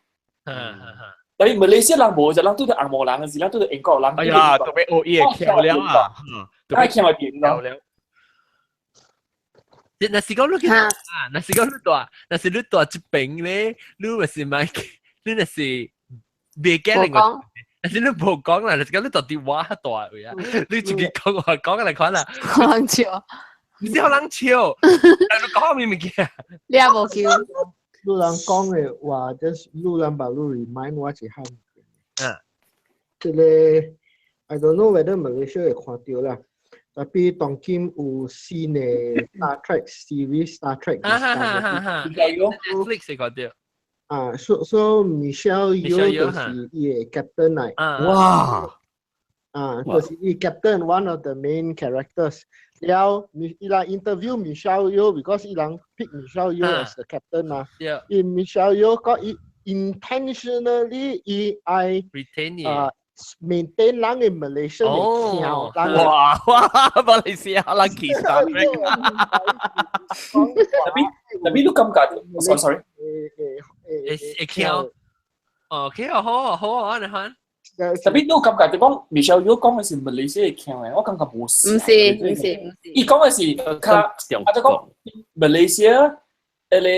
但是馬來西亞人無，就人對著紅毛人的時，人對著英國人。哎呀，特別學伊的腔了啊！特別腔會變咯。若是講你去啊，若是講你蹛，若是你蹛這邊咧，你若是莫，你若是袂驚另外，若是你無講啦，若是講你蹛佇我蹛位啊，你自己講話講來看啦。予人笑，毋是予人笑，但你講啥物件？你也無叫。路人講的話，just 路人把路 remind 我一項。嗯。這個 I don't know whether Malaysia 會看著啦。tapi 當今有新的 Star Trek series，Star Trek Discovery。 Netflix 會看著。啊，so Michelle Yeoh 就是伊的 captain 來。哇！啊，就是伊 captain one of the main characters。了，伊人 interview Michelle Yeoh because 伊人 pick Michelle Yeoh as the captain 嘛。伊 Michelle Yeoh 講伊 intentionally 伊愛 retain 啊 maintain 人的 Malaysian 的腔。哇哇，馬來西亞人去 Star Trek。 Tapi tapi 你感覺，sorry sorry，會會腔。OK 哦，好啊，好啊，你看。特別你感覺就講 Michelle Yeoh 講嘅是馬來西亞腔嘅，我感覺無是。唔是，唔是，唔是。伊講嘅是較，啊就講馬來西亞，迄個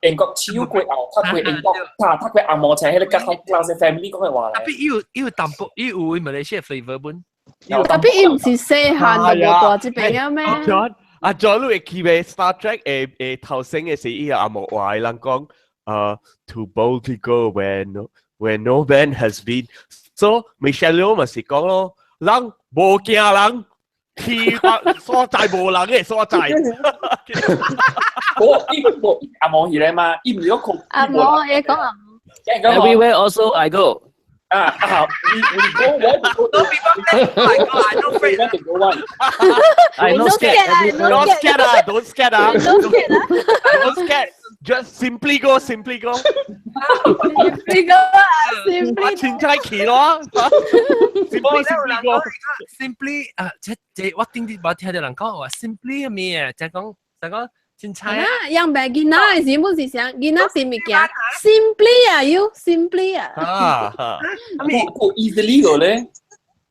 英國超過後，讀過英國，讀過紅毛青，彼個較 high class family 講嘅話咧。特別伊有伊有淡薄，伊有馬來西亞 flavour 本。特別伊唔是細漢就無大這邊啊咩？ John，阿 John 你會記得 Star Trek 誒頭先嘅時，伊個紅毛話人講，to boldly go where no man has been。So Michelle Yeoh 咪是講咯，人無驚人，去到所在無人嘅所在。無，伊無紅毛起來嘛，伊唔是講紅毛，伊講紅毛。 Everywhere also I go。啊啊！We go where we go. No people I go. I no afraid. Want to go one. I no scared. Don't scared 啊！Don't scared 啊！Don't scared 啊！Don't scared. Just simply go, simply go. Simply go 啊！Simply。我凊彩去咯。Simply, simply go. Simply 啊，這這我頂啲我聽到人講話 simply 係咩？就講就講。凊彩啊！樣白囡仔的時，本是啥？囡仔是物件，simply 啊，you simply 啊。啊，咪 easily 個咧？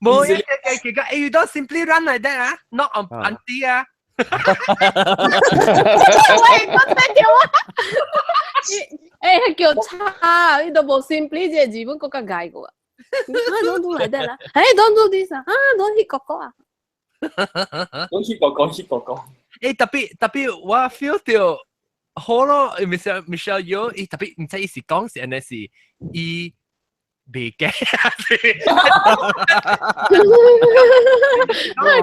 冇，一個個個，you don't simply run like that 啊，not on auntie 啊。喂，我聽到啊！欸，叫差，你都無 simply 這個字本國較解過啊。Don't do like that 啦，欸，don't do this 啊，啊，don't hit 哥哥啊。 Don't hit 哥哥，hit 哥哥。欸，特別特別，我 feel 到好咯，Michelle Yeoh，伊特別毋知伊是講是按呢是伊袂驚。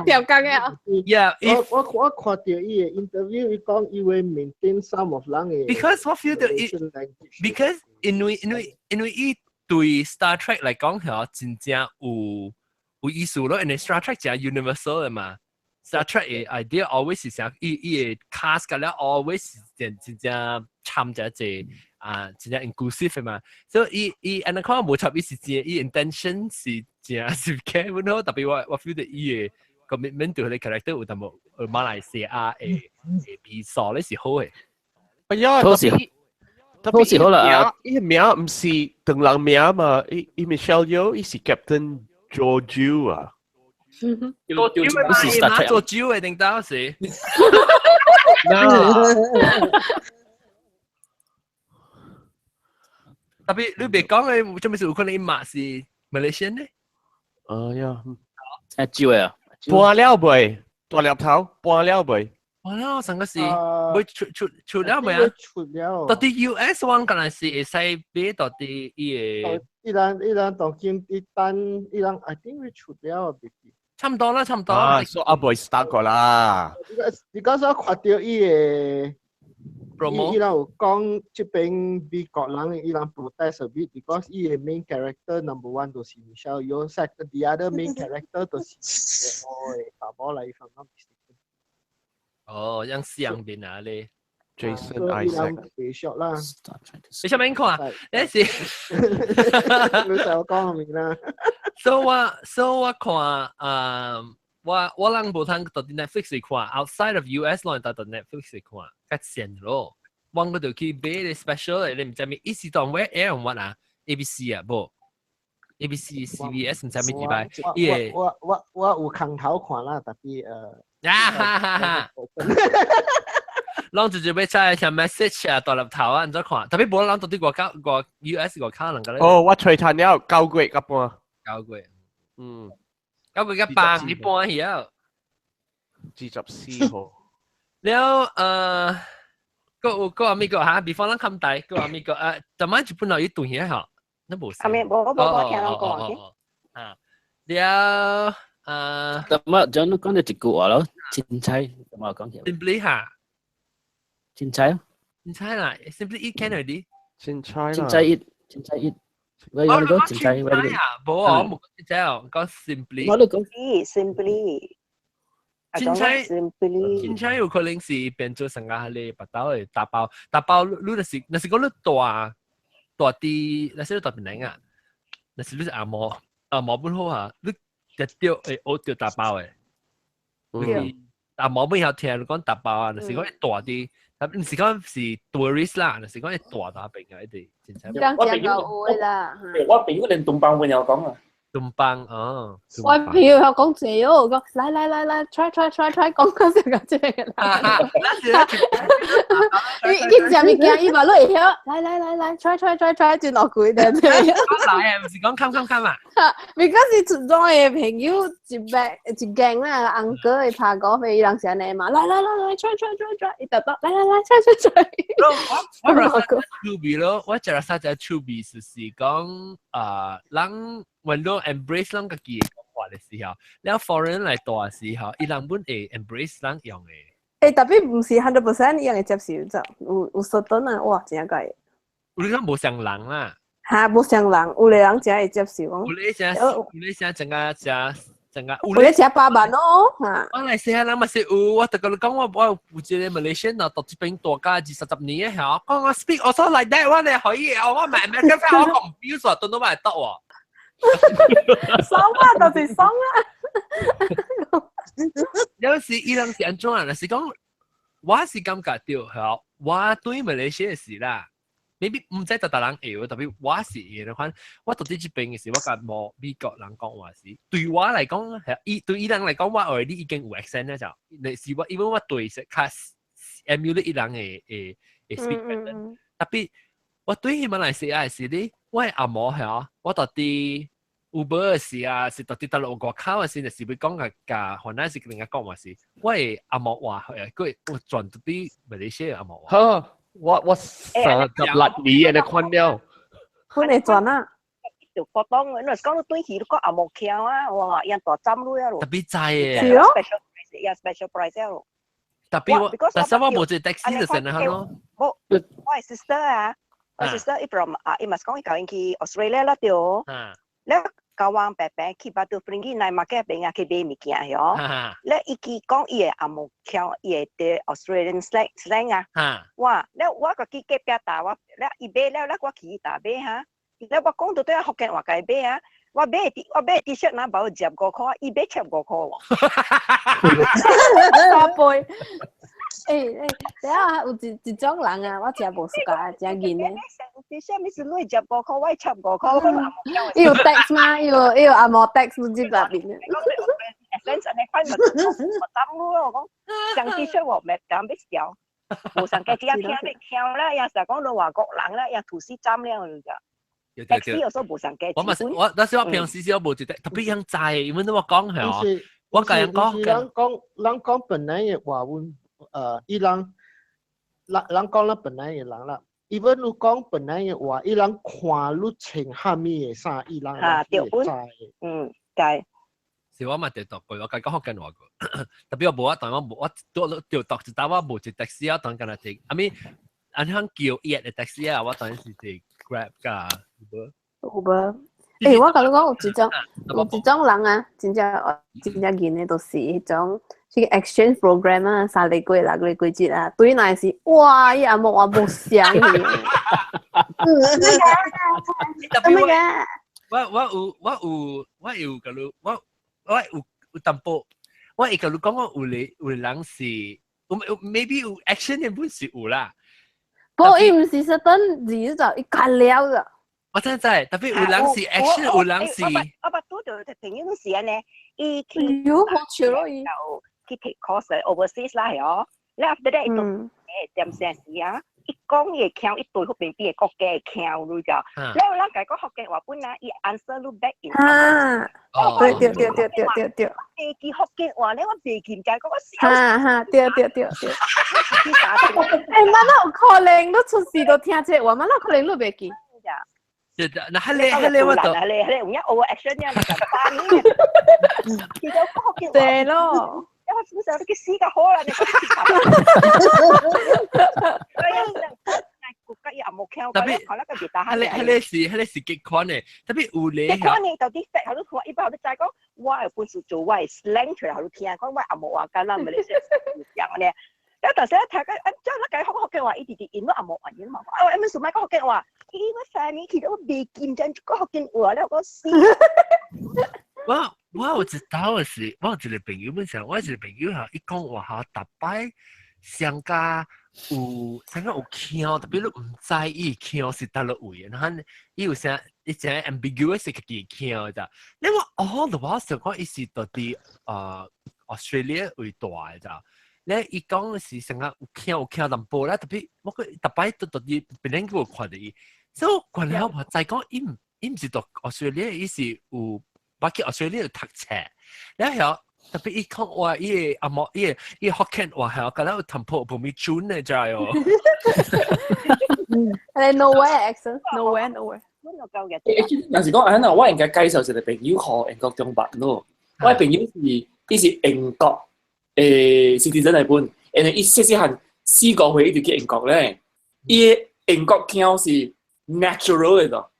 調工嘅啊。 Yeah，我我看到伊的 interview，伊講伊會 maintain some of 人的 Because 我 feel 到伊，because 因為因為因為伊對 Star Trek 來講係真正有有意思咯，因為 Star Trek 真 universal 的嘛。Star Trek 的 idea always 是啥？伊伊的 cast 個了 always 是真真正參這濟啊，真正 inclusive 的嘛。所以伊伊按呢看無錯，伊是真伊 intention 是真是嘅，本好特別我我 feel 到伊的 commitment to 佢 character 有淡薄馬來西亞的的味素咧是好的。哎呀，好是好是好啦，伊名毋是唐人名嘛，伊伊 Michelle Yeoh 伊是 Captain Georgiou 啊。做酒嘛，做酒的定到時。嗱，特別你別講嘅，做咩事有可能伊嘛是 Malaysian 呢？哎呀，誒酒啊，搬了未？大粒頭搬了未？搬了，上個是會出出出了未啊？出了。到底 US 我可能是會使買到底伊個。伊人伊人當今伊等伊人，I think 會出了。差唔多啦，差唔多。啊，所以阿妹 start 過啦。你講我看到伊個 promo，伊人有講這邊美國人伊人 protest a bit because 伊個 main character number one 就是 Michelle Yeoh，second the other main character 就是我的查某來，if I'm not mistaken。哦，樣西洋面啊咧。 Jason Isaac。別笑啦。你上面看，你是。你就講明啦。所以我所以我看，我我人無通到 Netflix 看，outside of US 攏到 Netflix 看，較賤咯。我嗰度去買個 special，你毋知咩？伊是當咩 air 乜啊？ABC 啊，無 ABC、CBS 毋知咩禮拜。伊個我我我有空頭看啦，特別啊哈哈哈！攏直接欲寫像 message 啊，大粒頭啊，按怎看？特別無人到底外口外 US 外口人個咧。哦，我揣趁了9月甲半。9月，嗯， 9月甲半，一半去啊。 24號。了，閣有閣有咪個哈？before 咱冚大，閣有咪個啊？逐擺日本佬伊斷起吼，那無。阿咩？無無無聽人講。啊，了，啊。咁啊，將你講咗一句話咯，凊彩，咁啊講起。 Simply 哈。凊彩啊。凊彩啦，simply eat can already。凊彩啦。凊彩 eat，凊彩 eat。我有你講凊彩，我啊，無啊，我冇講凊彩哦，講 simply。我都講 simply。凊彩 simply。凊彩有可能是變做成個你白豆的打包，打包你你就是若是講你大大啲，若是你大檳城啊，若是你是紅毛紅毛本好啊，你直接會學著打包的。紅毛本曉聽你講打包啊，若是講大啲。唔是講是 tourist 啦，是講係大大邊嘅一啲，真正。講講有嘅啦。我朋友連東方話有講啊。東方哦。我朋友有講這哦，講來來來來，try try try try，講講這個這個啦。伊伊食物件，伊嘛都會曉，來來來來，try try try try，真落攰的。來啊，唔是講 come come come 啊。 Because 是出中的朋友一百一間啦，uncle 會拍高飛，伊人是按呢嘛，來來來來，try try try try，伊特特來來來，try try try。我我趣味咯，我食了啥只趣味就是講啊，人when 都 embrace 咱家己的講話的時候，了 foreign 來住的時候，伊人本會 embrace 咱用的。欸，特別唔是 100% 伊樣會接受，就有 certain 啊，哇，真正解。有你講無相人啦。哈，無相人，有的人真會接受。有咧聲，有咧聲，真個真真個。有咧食百萬咯，哈。我來西亞人嘛是有，我特甲你講，我有一個 Malaysian 啊，讀這邊大家20十年的嚇，講我 speak also like that one 咧，可以，我買 American friend 我 confuse 啊，都都買得喎。爽啊，就是爽啊！有時伊人是按怎啊？就是講，我是感覺到，嚇，我對馬來西亞是啦，maybe 毋知逐逐人會，特別我是會的款，我到底這邊的時，我共無美國人講話時，對我來講，係伊對伊人來講，我 already 已經有 accent 啦，就，你是我，因為我對是較 emulate 伊人的 speak pattern，特別我對馬來西亞的時咧，我的阿嬷係我到底 Uber 的時啊，是到底到落外口的時，就是欲講共共雲南是另外講話時，我的紅毛話係佢我轉到啲馬來西亞紅毛話。呵，我36年的款了。本會轉啊？就覺當，你若是講你對去，你講紅毛腔啊，哇，樣大針女啊咯。特別知嘅。是咯。 Special price，呀 special price 咯。特別我，但是我無坐 taxi 就成啦咯。無，我的 sister 啊，我 sister 伊 from 啊，伊嘛是講伊舊年去 Australia 啦對。了交往白白去 Batu Ferringhi night market 邊啊去買物件喲。了伊記講伊的紅毛腔，伊會佇 Australian slang 啊。哇！了我家己隔壁搭我，了伊買了，了我去伊搭買哈。了我講到對福建話共伊買啊，我買 T-shirt 若無15塊，伊買75塊喎。三倍。欸欸，等下有一種人啊，我真無 suka，真硬的。 T-shirt 咪是你15塊，我75塊，伊有 tax 嗎？伊有紅毛 tax 你這邊。 sense 安尼款就我擔咯，我講上 T-shirt 我咪咁欲笑，無上家己聽欲聽啦，也是講你外國人啦，也吐司針了就。taxi 有時候無上家。我嘛是我，但是我平時時我無一特別樣知，因為我講係我共人講。人講本來的話，阮伊人人講啦本來的人啦，even 你講本來的話，伊人看你穿蝦米的衫，伊人會知。嗯，對。是我嘛著讀過，我共講福建話過，特別我無我當我無我拄著讀一搭我無坐 taxi 啊，當敢若坐，I mean 按樣叫伊的 taxi 啊，我當是坐 Grab 佮 Uber。 Uber。欸，我共你講有一種人啊，真正真正硬的，就是彼種這個 exchange program 啊，3個月、6個月幾節啊，對來是哇，伊紅毛話無相的。特別我有共你我有淡薄，我會共你講我有人是，有 maybe 有 action 的本是有啦。不，伊毋是說等字就伊幹了咋。我真知，特別有人是 action，有人是。我捌拄著朋友是按呢，伊去喲好笑咯伊。去 take course overseas 啦，係哦。了 after that 伊就誒點聲時啊，伊講伊腔，伊對彼邊邊的國家的腔，你知？了咱共講福建話本啊，伊 answer 你 back in。啊，對對對對對對對。袂記福建話咧，我袂記，毋知講我笑。哈哈，對對對對。欸，哪有可能？你出世都聽這話，哪有可能你袂記？對對，那彼個我就，彼個有影 over action 呀，就扮其實福建話。對咯。我從小你去死較好啦，你特別，彼個是極款的，特別有咧。極款的到底發，予你看，一般予你知講，我有本事做我的 slang 出來，予你聽，講我紅毛話佮咱馬來西亞樣呢。了但是聽講，啊，這咱共講福建話，伊直直因紅毛話嘛，啊，我們數莫講福建話，伊我三年去我袂記真講福建話了，我死。我有一道的是，我有一個朋友，本身我有一個朋友吼，伊講話吼，逐擺上加有成個有腔，特別你毋知伊腔是佗落位，然後伊有啥伊真 ambiguous 家己腔咋？你我哦，我想講伊是到佇Australia 位大的咋？你伊講是成個有腔有腔淡薄啦，特別我個逐擺都到佇別人叫我看著伊，所以我看了我知講伊毋伊毋是讀 Australia，伊是有捌去 Australia 讀冊，然後特別伊講話伊個阿毛伊個伊個福建話係敢若有淡薄無咪準的知哦。你 nowhere accent，nowhere nowhere。若是講按怎，我應該介紹一個朋友予英國中捌咯。我的朋友是伊是英國citizen 來本，因為伊細細漢4個歲伊就去英國咧。伊的英國腔是 natural 的咯。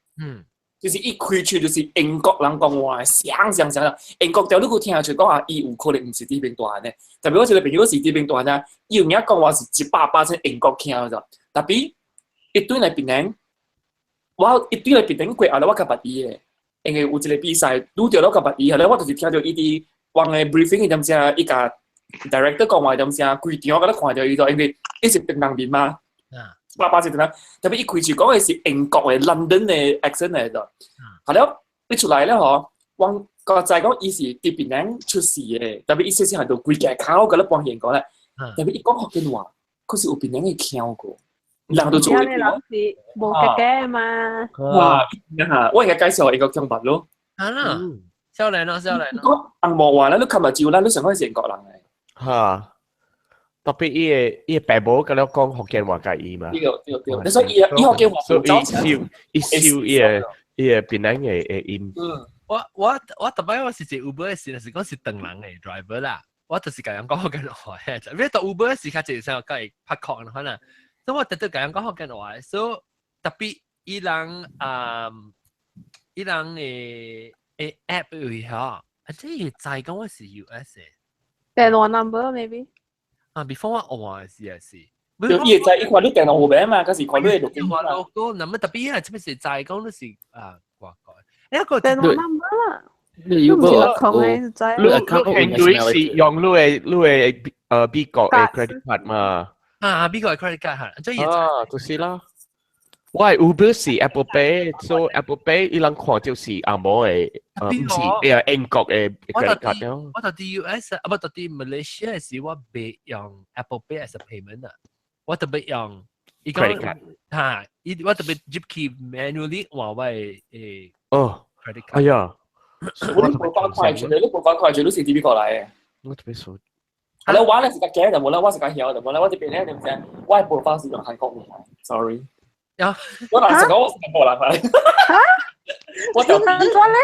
就是伊開喙就是英國人講話，像像像英國調你閣聽出講啊，伊有可能毋是佇邊大漢的。特別我一個朋友是佇邊大漢啊，伊有影講話是100%英國腔的。特別伊轉來檳城，我伊轉來檳城過後咧，我較捌伊的，因為有一個比賽拄著我較捌伊，後來我就是聽著伊佇往的 briefing 的點聲，伊共 director 講話點聲，規場我敢若看著伊，因為伊是唐人面嘛。百八是點樣？特別伊開始講的是英國的 London 的 accent 來的。後來伊出來了吼，我個知講伊是佇檳城出世的，特別伊細細漢就規家口佮咧搬英國咧。特別伊講福建話，可是有檳城的腔過，人都做。你老是無家家嘛？哇！我應該介紹一個中捌咯。啊啦，少年咯，少年咯。講紅毛話咧，你琴日照啦，你想講是英國人嚟。嚇！特別伊個伊個爸母佮了講福建話佮伊嘛。對對對，你說伊伊福建話，所以伊收伊收伊個伊個檳城的的音。我逐擺我是坐 Uber 的時，是講是唐人的 driver 啦，我就是共人講福建話，因為到 Uber 時較濟時候佮伊拍確可能，所以我特特共人講福建話，所以特別伊人啊，伊人的的 app 位吼，啊這會知講我是 US 的。電話 number maybe。啊，before 我換是啊是。伊會知伊看你電腦號碼嘛，嗰時看你錄電話 logo，那麼特別啊，這邊是知講你是啊外國。一個電話 number 啦。你如果你你是用你的你的美國的 credit card 嘛？啊，美國的 credit card 嚇，這啊，就是啦。我的 Uber 是 Apple Pay，所以 Apple Pay 伊人看就是紅毛的，毋是英國的 credit card 咯。我到佇 US 啊，不到佇 Malaysia 時，我袂用 Apple Pay as a payment 啊，我特別用 credit card。嚇，伊我特別入去 manually 換我的credit card。哎呀，我你無百塊錢，你無百塊錢，你是佇美國來的。我特別熟。係啦，我咧是較假就無啦，我是較曉就無啦，我這邊咧點知？我的報法是用韓國名，sorry。啊！我若是講我是韓國人嚟。嚇？我就點解咧？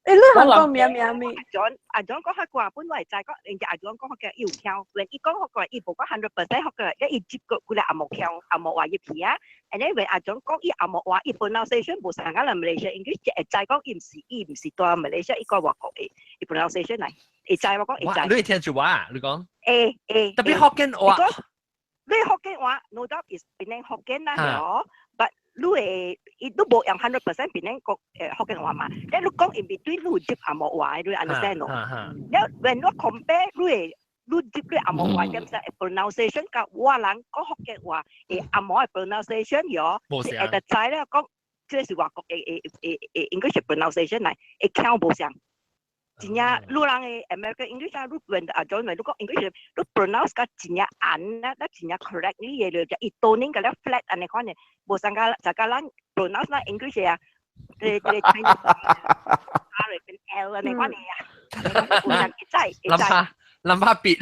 你韓國名名咩？阿 John 阿 John 講客話本來就講，人家阿 John 講客伊有腔，連伊講客話伊無講 100% 客話，伊接過幾個紅毛腔，紅毛話入去啊。and then 阿 John 講伊紅毛話，伊 pronunciation 無相共咱 Malaysia English，會知講伊毋是住 Malaysia 伊個外國的，伊 pronunciation 嚟，會知我講會知。你會聽住我啊？你講？會會。特別福建話。你福建話，no doubt is 檳城福建啦，嗬。but 你會伊都無用 100% 檳城國福建話嘛？但你講 in between 你有接紅毛話，你 understand 咯？了 when 我 compare 你會你接你紅毛話點解 pronunciation 佮我人講福建話會紅毛的 pronunciation 喲，會得知咧講這是外國的的的的 English pronunciation 來，會腔無相。真正你人的 American English 啊，你 when 啊 John 你講 English，你 pronounce 甲真正按啊，咱真正 correctly 的，就伊 toning 甲了 flat 按呢款的，無相共就佮咱 pronounce 咱 English 啊，這這 Chinese R 變 L 按呢款的啊，有人會知會知。諗下別。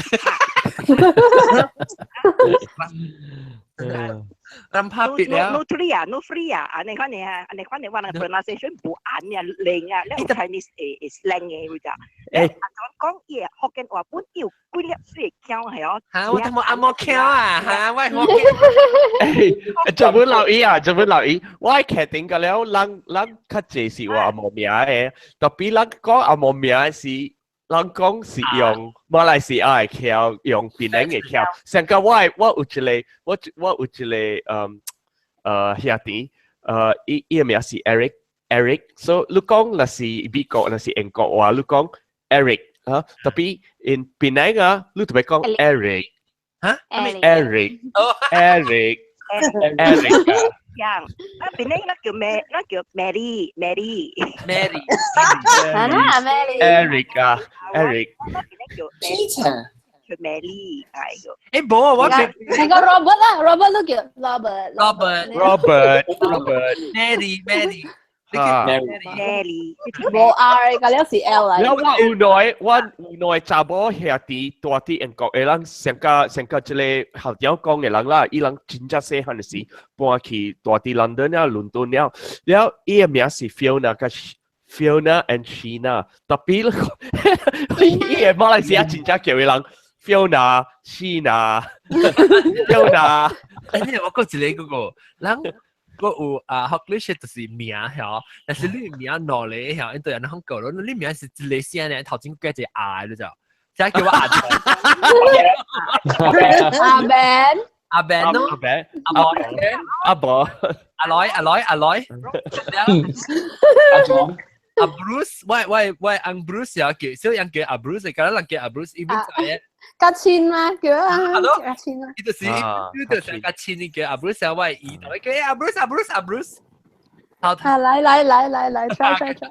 諗下別了。 No three 啊，no free 啊，按呢款的啊，按呢款的我人 pronunciation 無按啊，靚啊，了 Chinese 會 slang 的會咋？阿講講伊福建話本有幾粒水腔係哦。嚇，我都冇阿毛腔啊，嚇，我我。做本留意啊，做本留意，我確定個了，人人較濟是話紅毛名的，特別人講紅毛名是。人講是用馬來西亞的腔，用檳城的腔。上個我我有一個我我有一個兄弟，伊伊的名是 Eric Eric，所以你講若是美國若是英國話，你講 Eric 啊，特別 in 檳城啊，你特別講 Eric。嚇？Eric Eric Eric 樣，那邊咧那叫咩？那叫 Mary Mary Mary 啊 Mary Eric 啊 Eric 那邊咧叫 Peter 叫 Mary 係個。誒冇啊，我係個 Robert 啦，Robert 都叫 Robert Robert Robert Robert Mary Mary 啊 Mary 無 R 個了是 L 嚟。了我有內我有內查某兄弟住佇英國的人，上個上個這個校長講的人啦，伊人真正細漢時搬去住佇倫敦了，倫敦了，了伊的名是 Fiona 佮 Fiona and Sheena，tapi 伊的馬來西亞真正叫的人 Fiona Sheena Fiona。誒，我講一個嗰個人。個有啊，學你學就是名曉，但是你名攞嚟曉，因對人講過咯，你名是一個聲咧，頭前加一個阿你就，即叫我阿阿 Ben，阿 Ben 咯，阿 Ben，阿伯，阿伯，阿來阿來阿來，阿 John，阿 Bruce，喂喂喂，阿 Bruce 又叫，小人叫阿 Bruce，咁人叫阿 Bruce，伊本在嘅。較親嗎？叫啊，較親啊。伊就是伊就是較親，伊叫阿 Bruce，我伊就叫阿 Bruce 阿 Bruce 阿 Bruce。好，啊，來來來來來，try try try。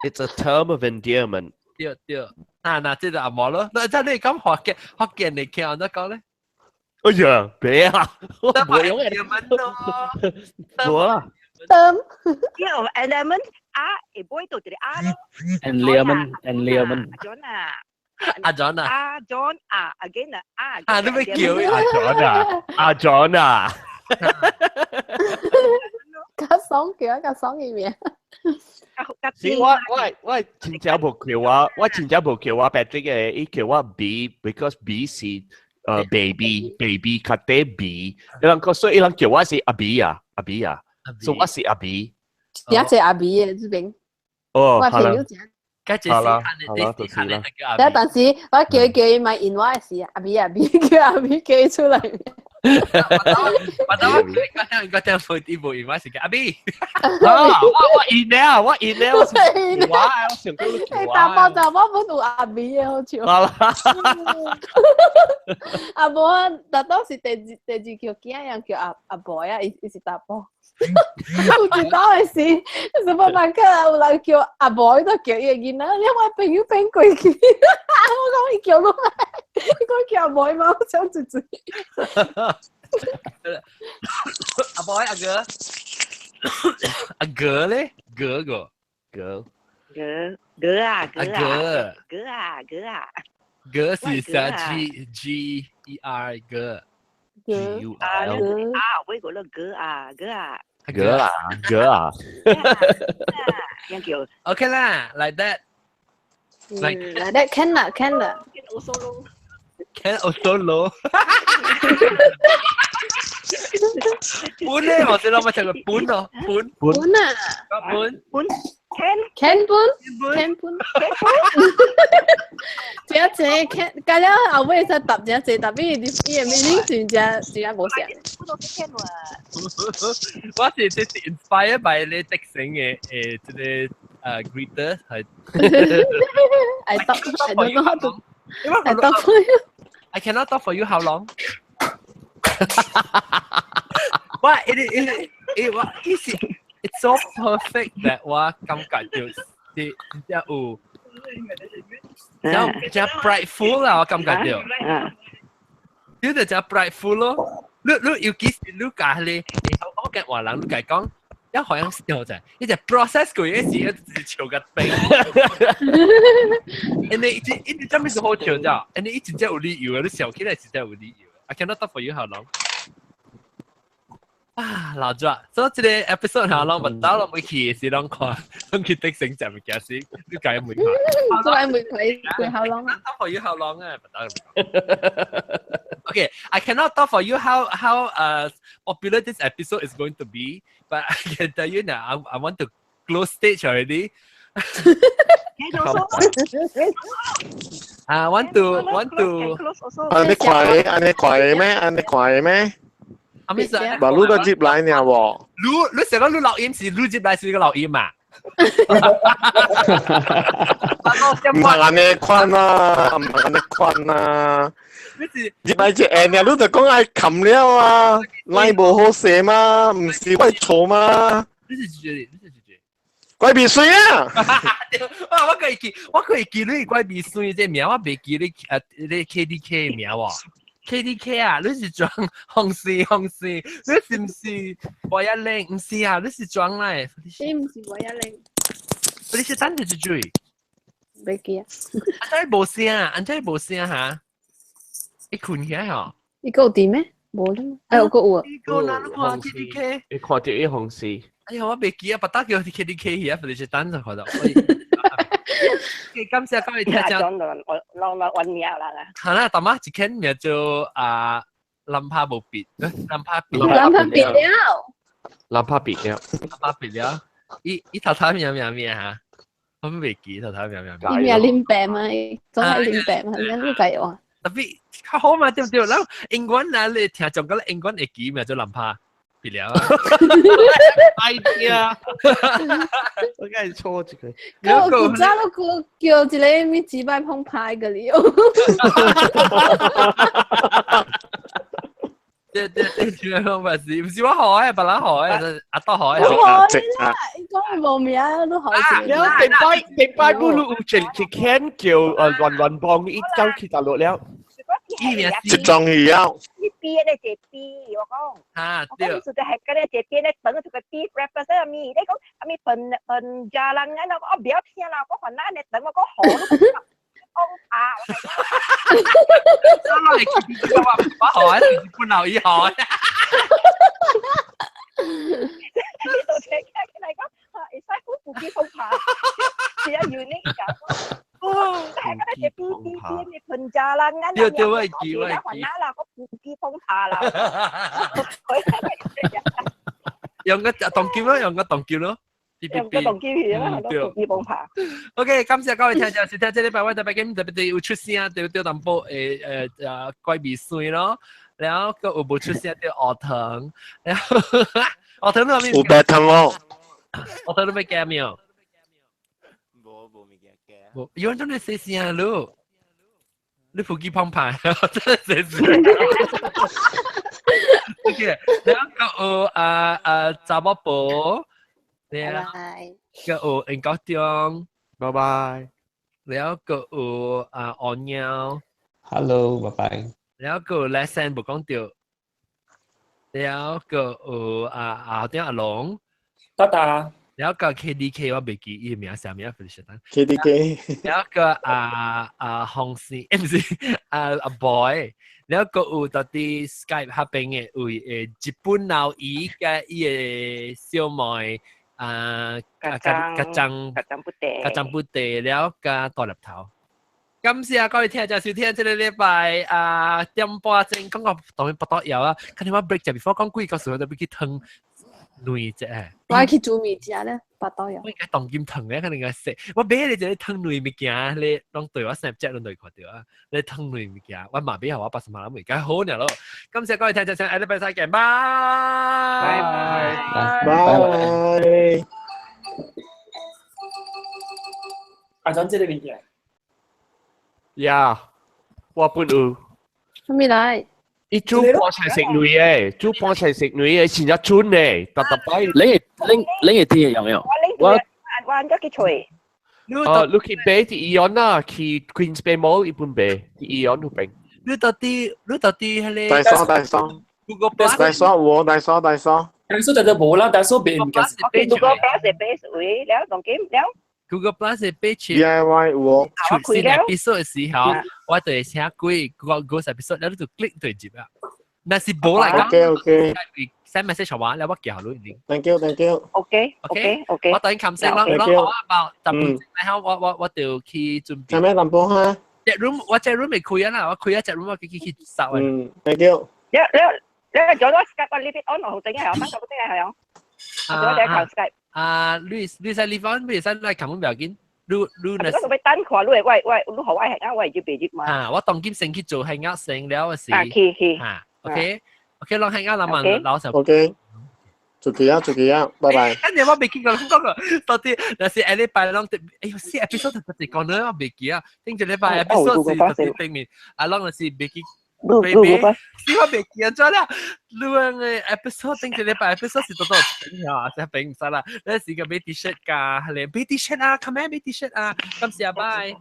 It's a term of endearment。對對，啊嗱，這就阿毛咯。那真你講福建福建你聽按怎講咧？哎呀，別啊，我冇用嘅咯。冇啦。 Term。因為 endearment 啊，會背到一個啊咯。 Endearment endearment。阿 John 啊。阿 John 啊。阿 John 啊，again 啊，啊。啊，你咪叫阿 John 啊，阿 John 啊。較爽叫，較爽一面。是我我我真正無叫我，我真正無叫我 Patrick 嘅，伊叫我 B，because B 是baby baby 較底 B，伊人講所以伊人叫我是阿 B 啊，阿 B 啊，所以我是阿 B。有一個阿 B 嘅這邊。哦，我朋友講。好啦，好啦，就是啦。但當時我叫叫伊咪因我的時，阿 B 阿 B 叫阿 B 叫伊出來。我等我我聽我聽冇啲冇因我是叫阿 B。啊，我我因了，我因了，我我我想講你大波就我本有阿 B 嘅好笑。好啦。阿無，但當時第二第二叫囝人叫阿阿 boy 啊，伊伊是大波。有一道的是，什麼萬克啊？有人叫阿 boy 都叫伊個囡仔，你我朋友變過去，我講伊叫落來，伊講叫阿 boy 嘛，我想嘴嘴。阿 boy 阿哥，阿哥咧，哥個哥哥哥啊哥阿哥哥啊哥啊，哥是寫 G G E R 哥。 G U 啊 L 啊，我個咯哥啊哥啊哥啊哥啊，樣叫 OK 啦，like that。 Like that can 啦，can 啦。 Can also 咯。 Can also 咯。本咧，我知啦，我就個本咯，本本啊，本本 can can 本 can 本真濟 can，加了後尾才答真濟，但伊伊的 meaning 真正真正無相。我是這是 inspired by 你的成嘅誒，這個greeter 係。 I talk I don't know how to I talk for you. I cannot talk for you how long? 哇！it it it 我意思 it's so perfect that 我感覺就是真正有，真真 prideful 啦，我感覺到。你就真 prideful 咯。你你尤其是你教你，我嘅話人你講講，一好像笑啫，一隻 process 過一時一直笑個病。你一一真係好笑啫，你一真正有理由，你笑起來是真有理由。I cannot talk for you how long？啊，老咗，所以這個 episode 下攏唔到，攏沒去是攏看，攏去的成就物件先，你解沒看？做嚟沒佢佢 how long 啊？Talk for you how long 啊？唔得。Okay, I cannot talk for you how popular this episode is going to be, but I can tell you now, I want to close stage already. I want to want to. 按呢看的，按呢看的咩？按呢看的咩？阿咩事？把你都接來呢喎。你你成個你錄音是你接來是個錄音嘛？唔係按呢款啊，唔係按呢款啊。入來一下，你就講愛冚了啊，拉無好勢嘛，唔是我錯嘛。你是拒絕，你是拒絕。怪鼻水啊！我可以記，我可以記你怪鼻水這名，我袂記你啊，你 KDK 名喎。KDK 啊，你是裝紅絲紅絲，你是唔是我一領？唔是啊，你是裝嚟。你唔是我一領。你是等住住。袂記啊。安怎無聲啊？安怎無聲哈？伊困起來吼。伊閣有佇咩？無咧。哎，有閣有啊。伊閣哪你看 KDK？伊看著伊紅絲。哎呀，我袂記啊，別打叫 KDK 去啊，你是等就看到。感謝各位聽眾。我我我名啦。係啦，大媽一間名做啊林柏無別，林柏別。林柏別了。林柏別了。林柏別了。伊伊頭頭名名名嚇，我袂記頭頭名名名。伊名林伯嘛，總係林伯嘛，你都計我。特別較好嘛，對唔對？咱英文啊，你聽講個英文會記名做林柏。別了，哎呀，我梗係錯一個。我古早都叫一個咩幾百碰牌個了。對對對，幾百碰牌是，唔是我學嘅，別人學嘅，阿多學嘅。我學啦，講無名都學。了，第擺第擺不如有一間叫亂亂幫，伊走去大陸了。一裝魚啊！你邊咧一邊，我講，我講你實在係嗰咧一邊咧等這個 beef breakfast 啊咪，你講啊咪笨笨家人啊，我唔要聽啦，我煩難咧等我講好，講啊，我好啊，不老一好。你到時聽起來講，會使好自己風爬，是啊，unique 㗎。係嗰啲 B B B 嘅噴渣啦，啱對對，我記我記。啦，個自己風爬啦。用個動叫咯，用個動叫咯。用個動叫去啦，對，自己風爬。 OK，感謝各位聽眾收聽，這禮拜我特別今特別有出聲，對對淡薄誒誒誒怪味酸咯，然後閣有無出聲對學糖，然後學糖都有白糖哦，學糖都欲加沒有？無，有人種你細聲咯，你腹肌澎湃，真係細聲。OK，然後閣有啊啊查某婆，然後閣有殷國忠，拜拜。然後閣有啊阿貓，Hello，拜拜。然後閣有 lesson 無講著，然後閣有啊阿丁阿龍，噠噠。然後個 KDK 我袂記伊名啥名，不是單。 KDK。然後個啊啊紅線，唔是啊啊 boy。然後個有到佇 Skype 那邊的有誒日本老姨佮伊个小妹啊啊甲張甲張不地了佮大粒頭。感謝各位聽眾收聽，這個禮拜啊點半鐘講到當然不得了啊！看你我 break 一 before 講幾個時候就欲去湯卵啫。我去煮麵食咧，巴肚枵。我應該當金湯咧，可能該食。我買咧一個湯卵物件，你攏對我 Snapchat 攏對看著啊。你湯卵物件，我嘛買予我爸媽媽咪，好爾咯。感謝各位聽眾，下禮拜再見，拜拜拜拜。阿張這個物件。呀，我本有。啥物來？伊煮菠菜食卵的，煮菠菜食卵的，真正準的，逐逐擺。你你你會聽有沒有？我我按咗去揣。哦，你去買佇醫院啦，去 Queensbay Mall 伊本買，佇醫院那邊。你到底你到底彼個？大嫂大嫂。大嫂有大嫂大嫂。大嫂就就無啦，大嫂別唔敢。 Google Plus 是買位了，當今了。 Google Plus 是買錢。 DIY 有。出新 episode 的時候，我就會寫幾個個 episode，了你就 click 就入啊。若是無來講 OK OK。 send message 我，了我寄予你。 Thank you thank you。 OK OK OK。我等冚聲咯，咯我包十分鐘，然後我我我就去準備。做咩淡薄哈？隻 room 我隻 room 未開啊啦，我開一隻 room 我去去去掃啊。嗯，thank you。了了了，做咗 Skype 我 leave it on 好整啊，係我翻個整啊係我。我做咗靠 Skype。啊，你你使 leave on，你使來冚唔要緊。你你若我欲等看，你會我我你予我係啊，我會入袂入嘛。啊，我當今先去做係壓先了時。啊，去去。啊，OK OK，攏係壓啦嘛，老實。 OK。出去啊，出去啊，拜拜。跟住我未見過講過，到底若是下禮拜攏，哎呦，四 episode 特別講到我未記啊，頂一禮拜 episode 是特別頂面，啊，攏就是未記。baby，是我未記咗啦。你個 episode 頂一禮拜 episode 是多多頂啊，真係頂唔使啦。你是個買 T-shirt 㗎，係買 T-shirt 啊，come 買 T-shirt 啊，感謝，拜。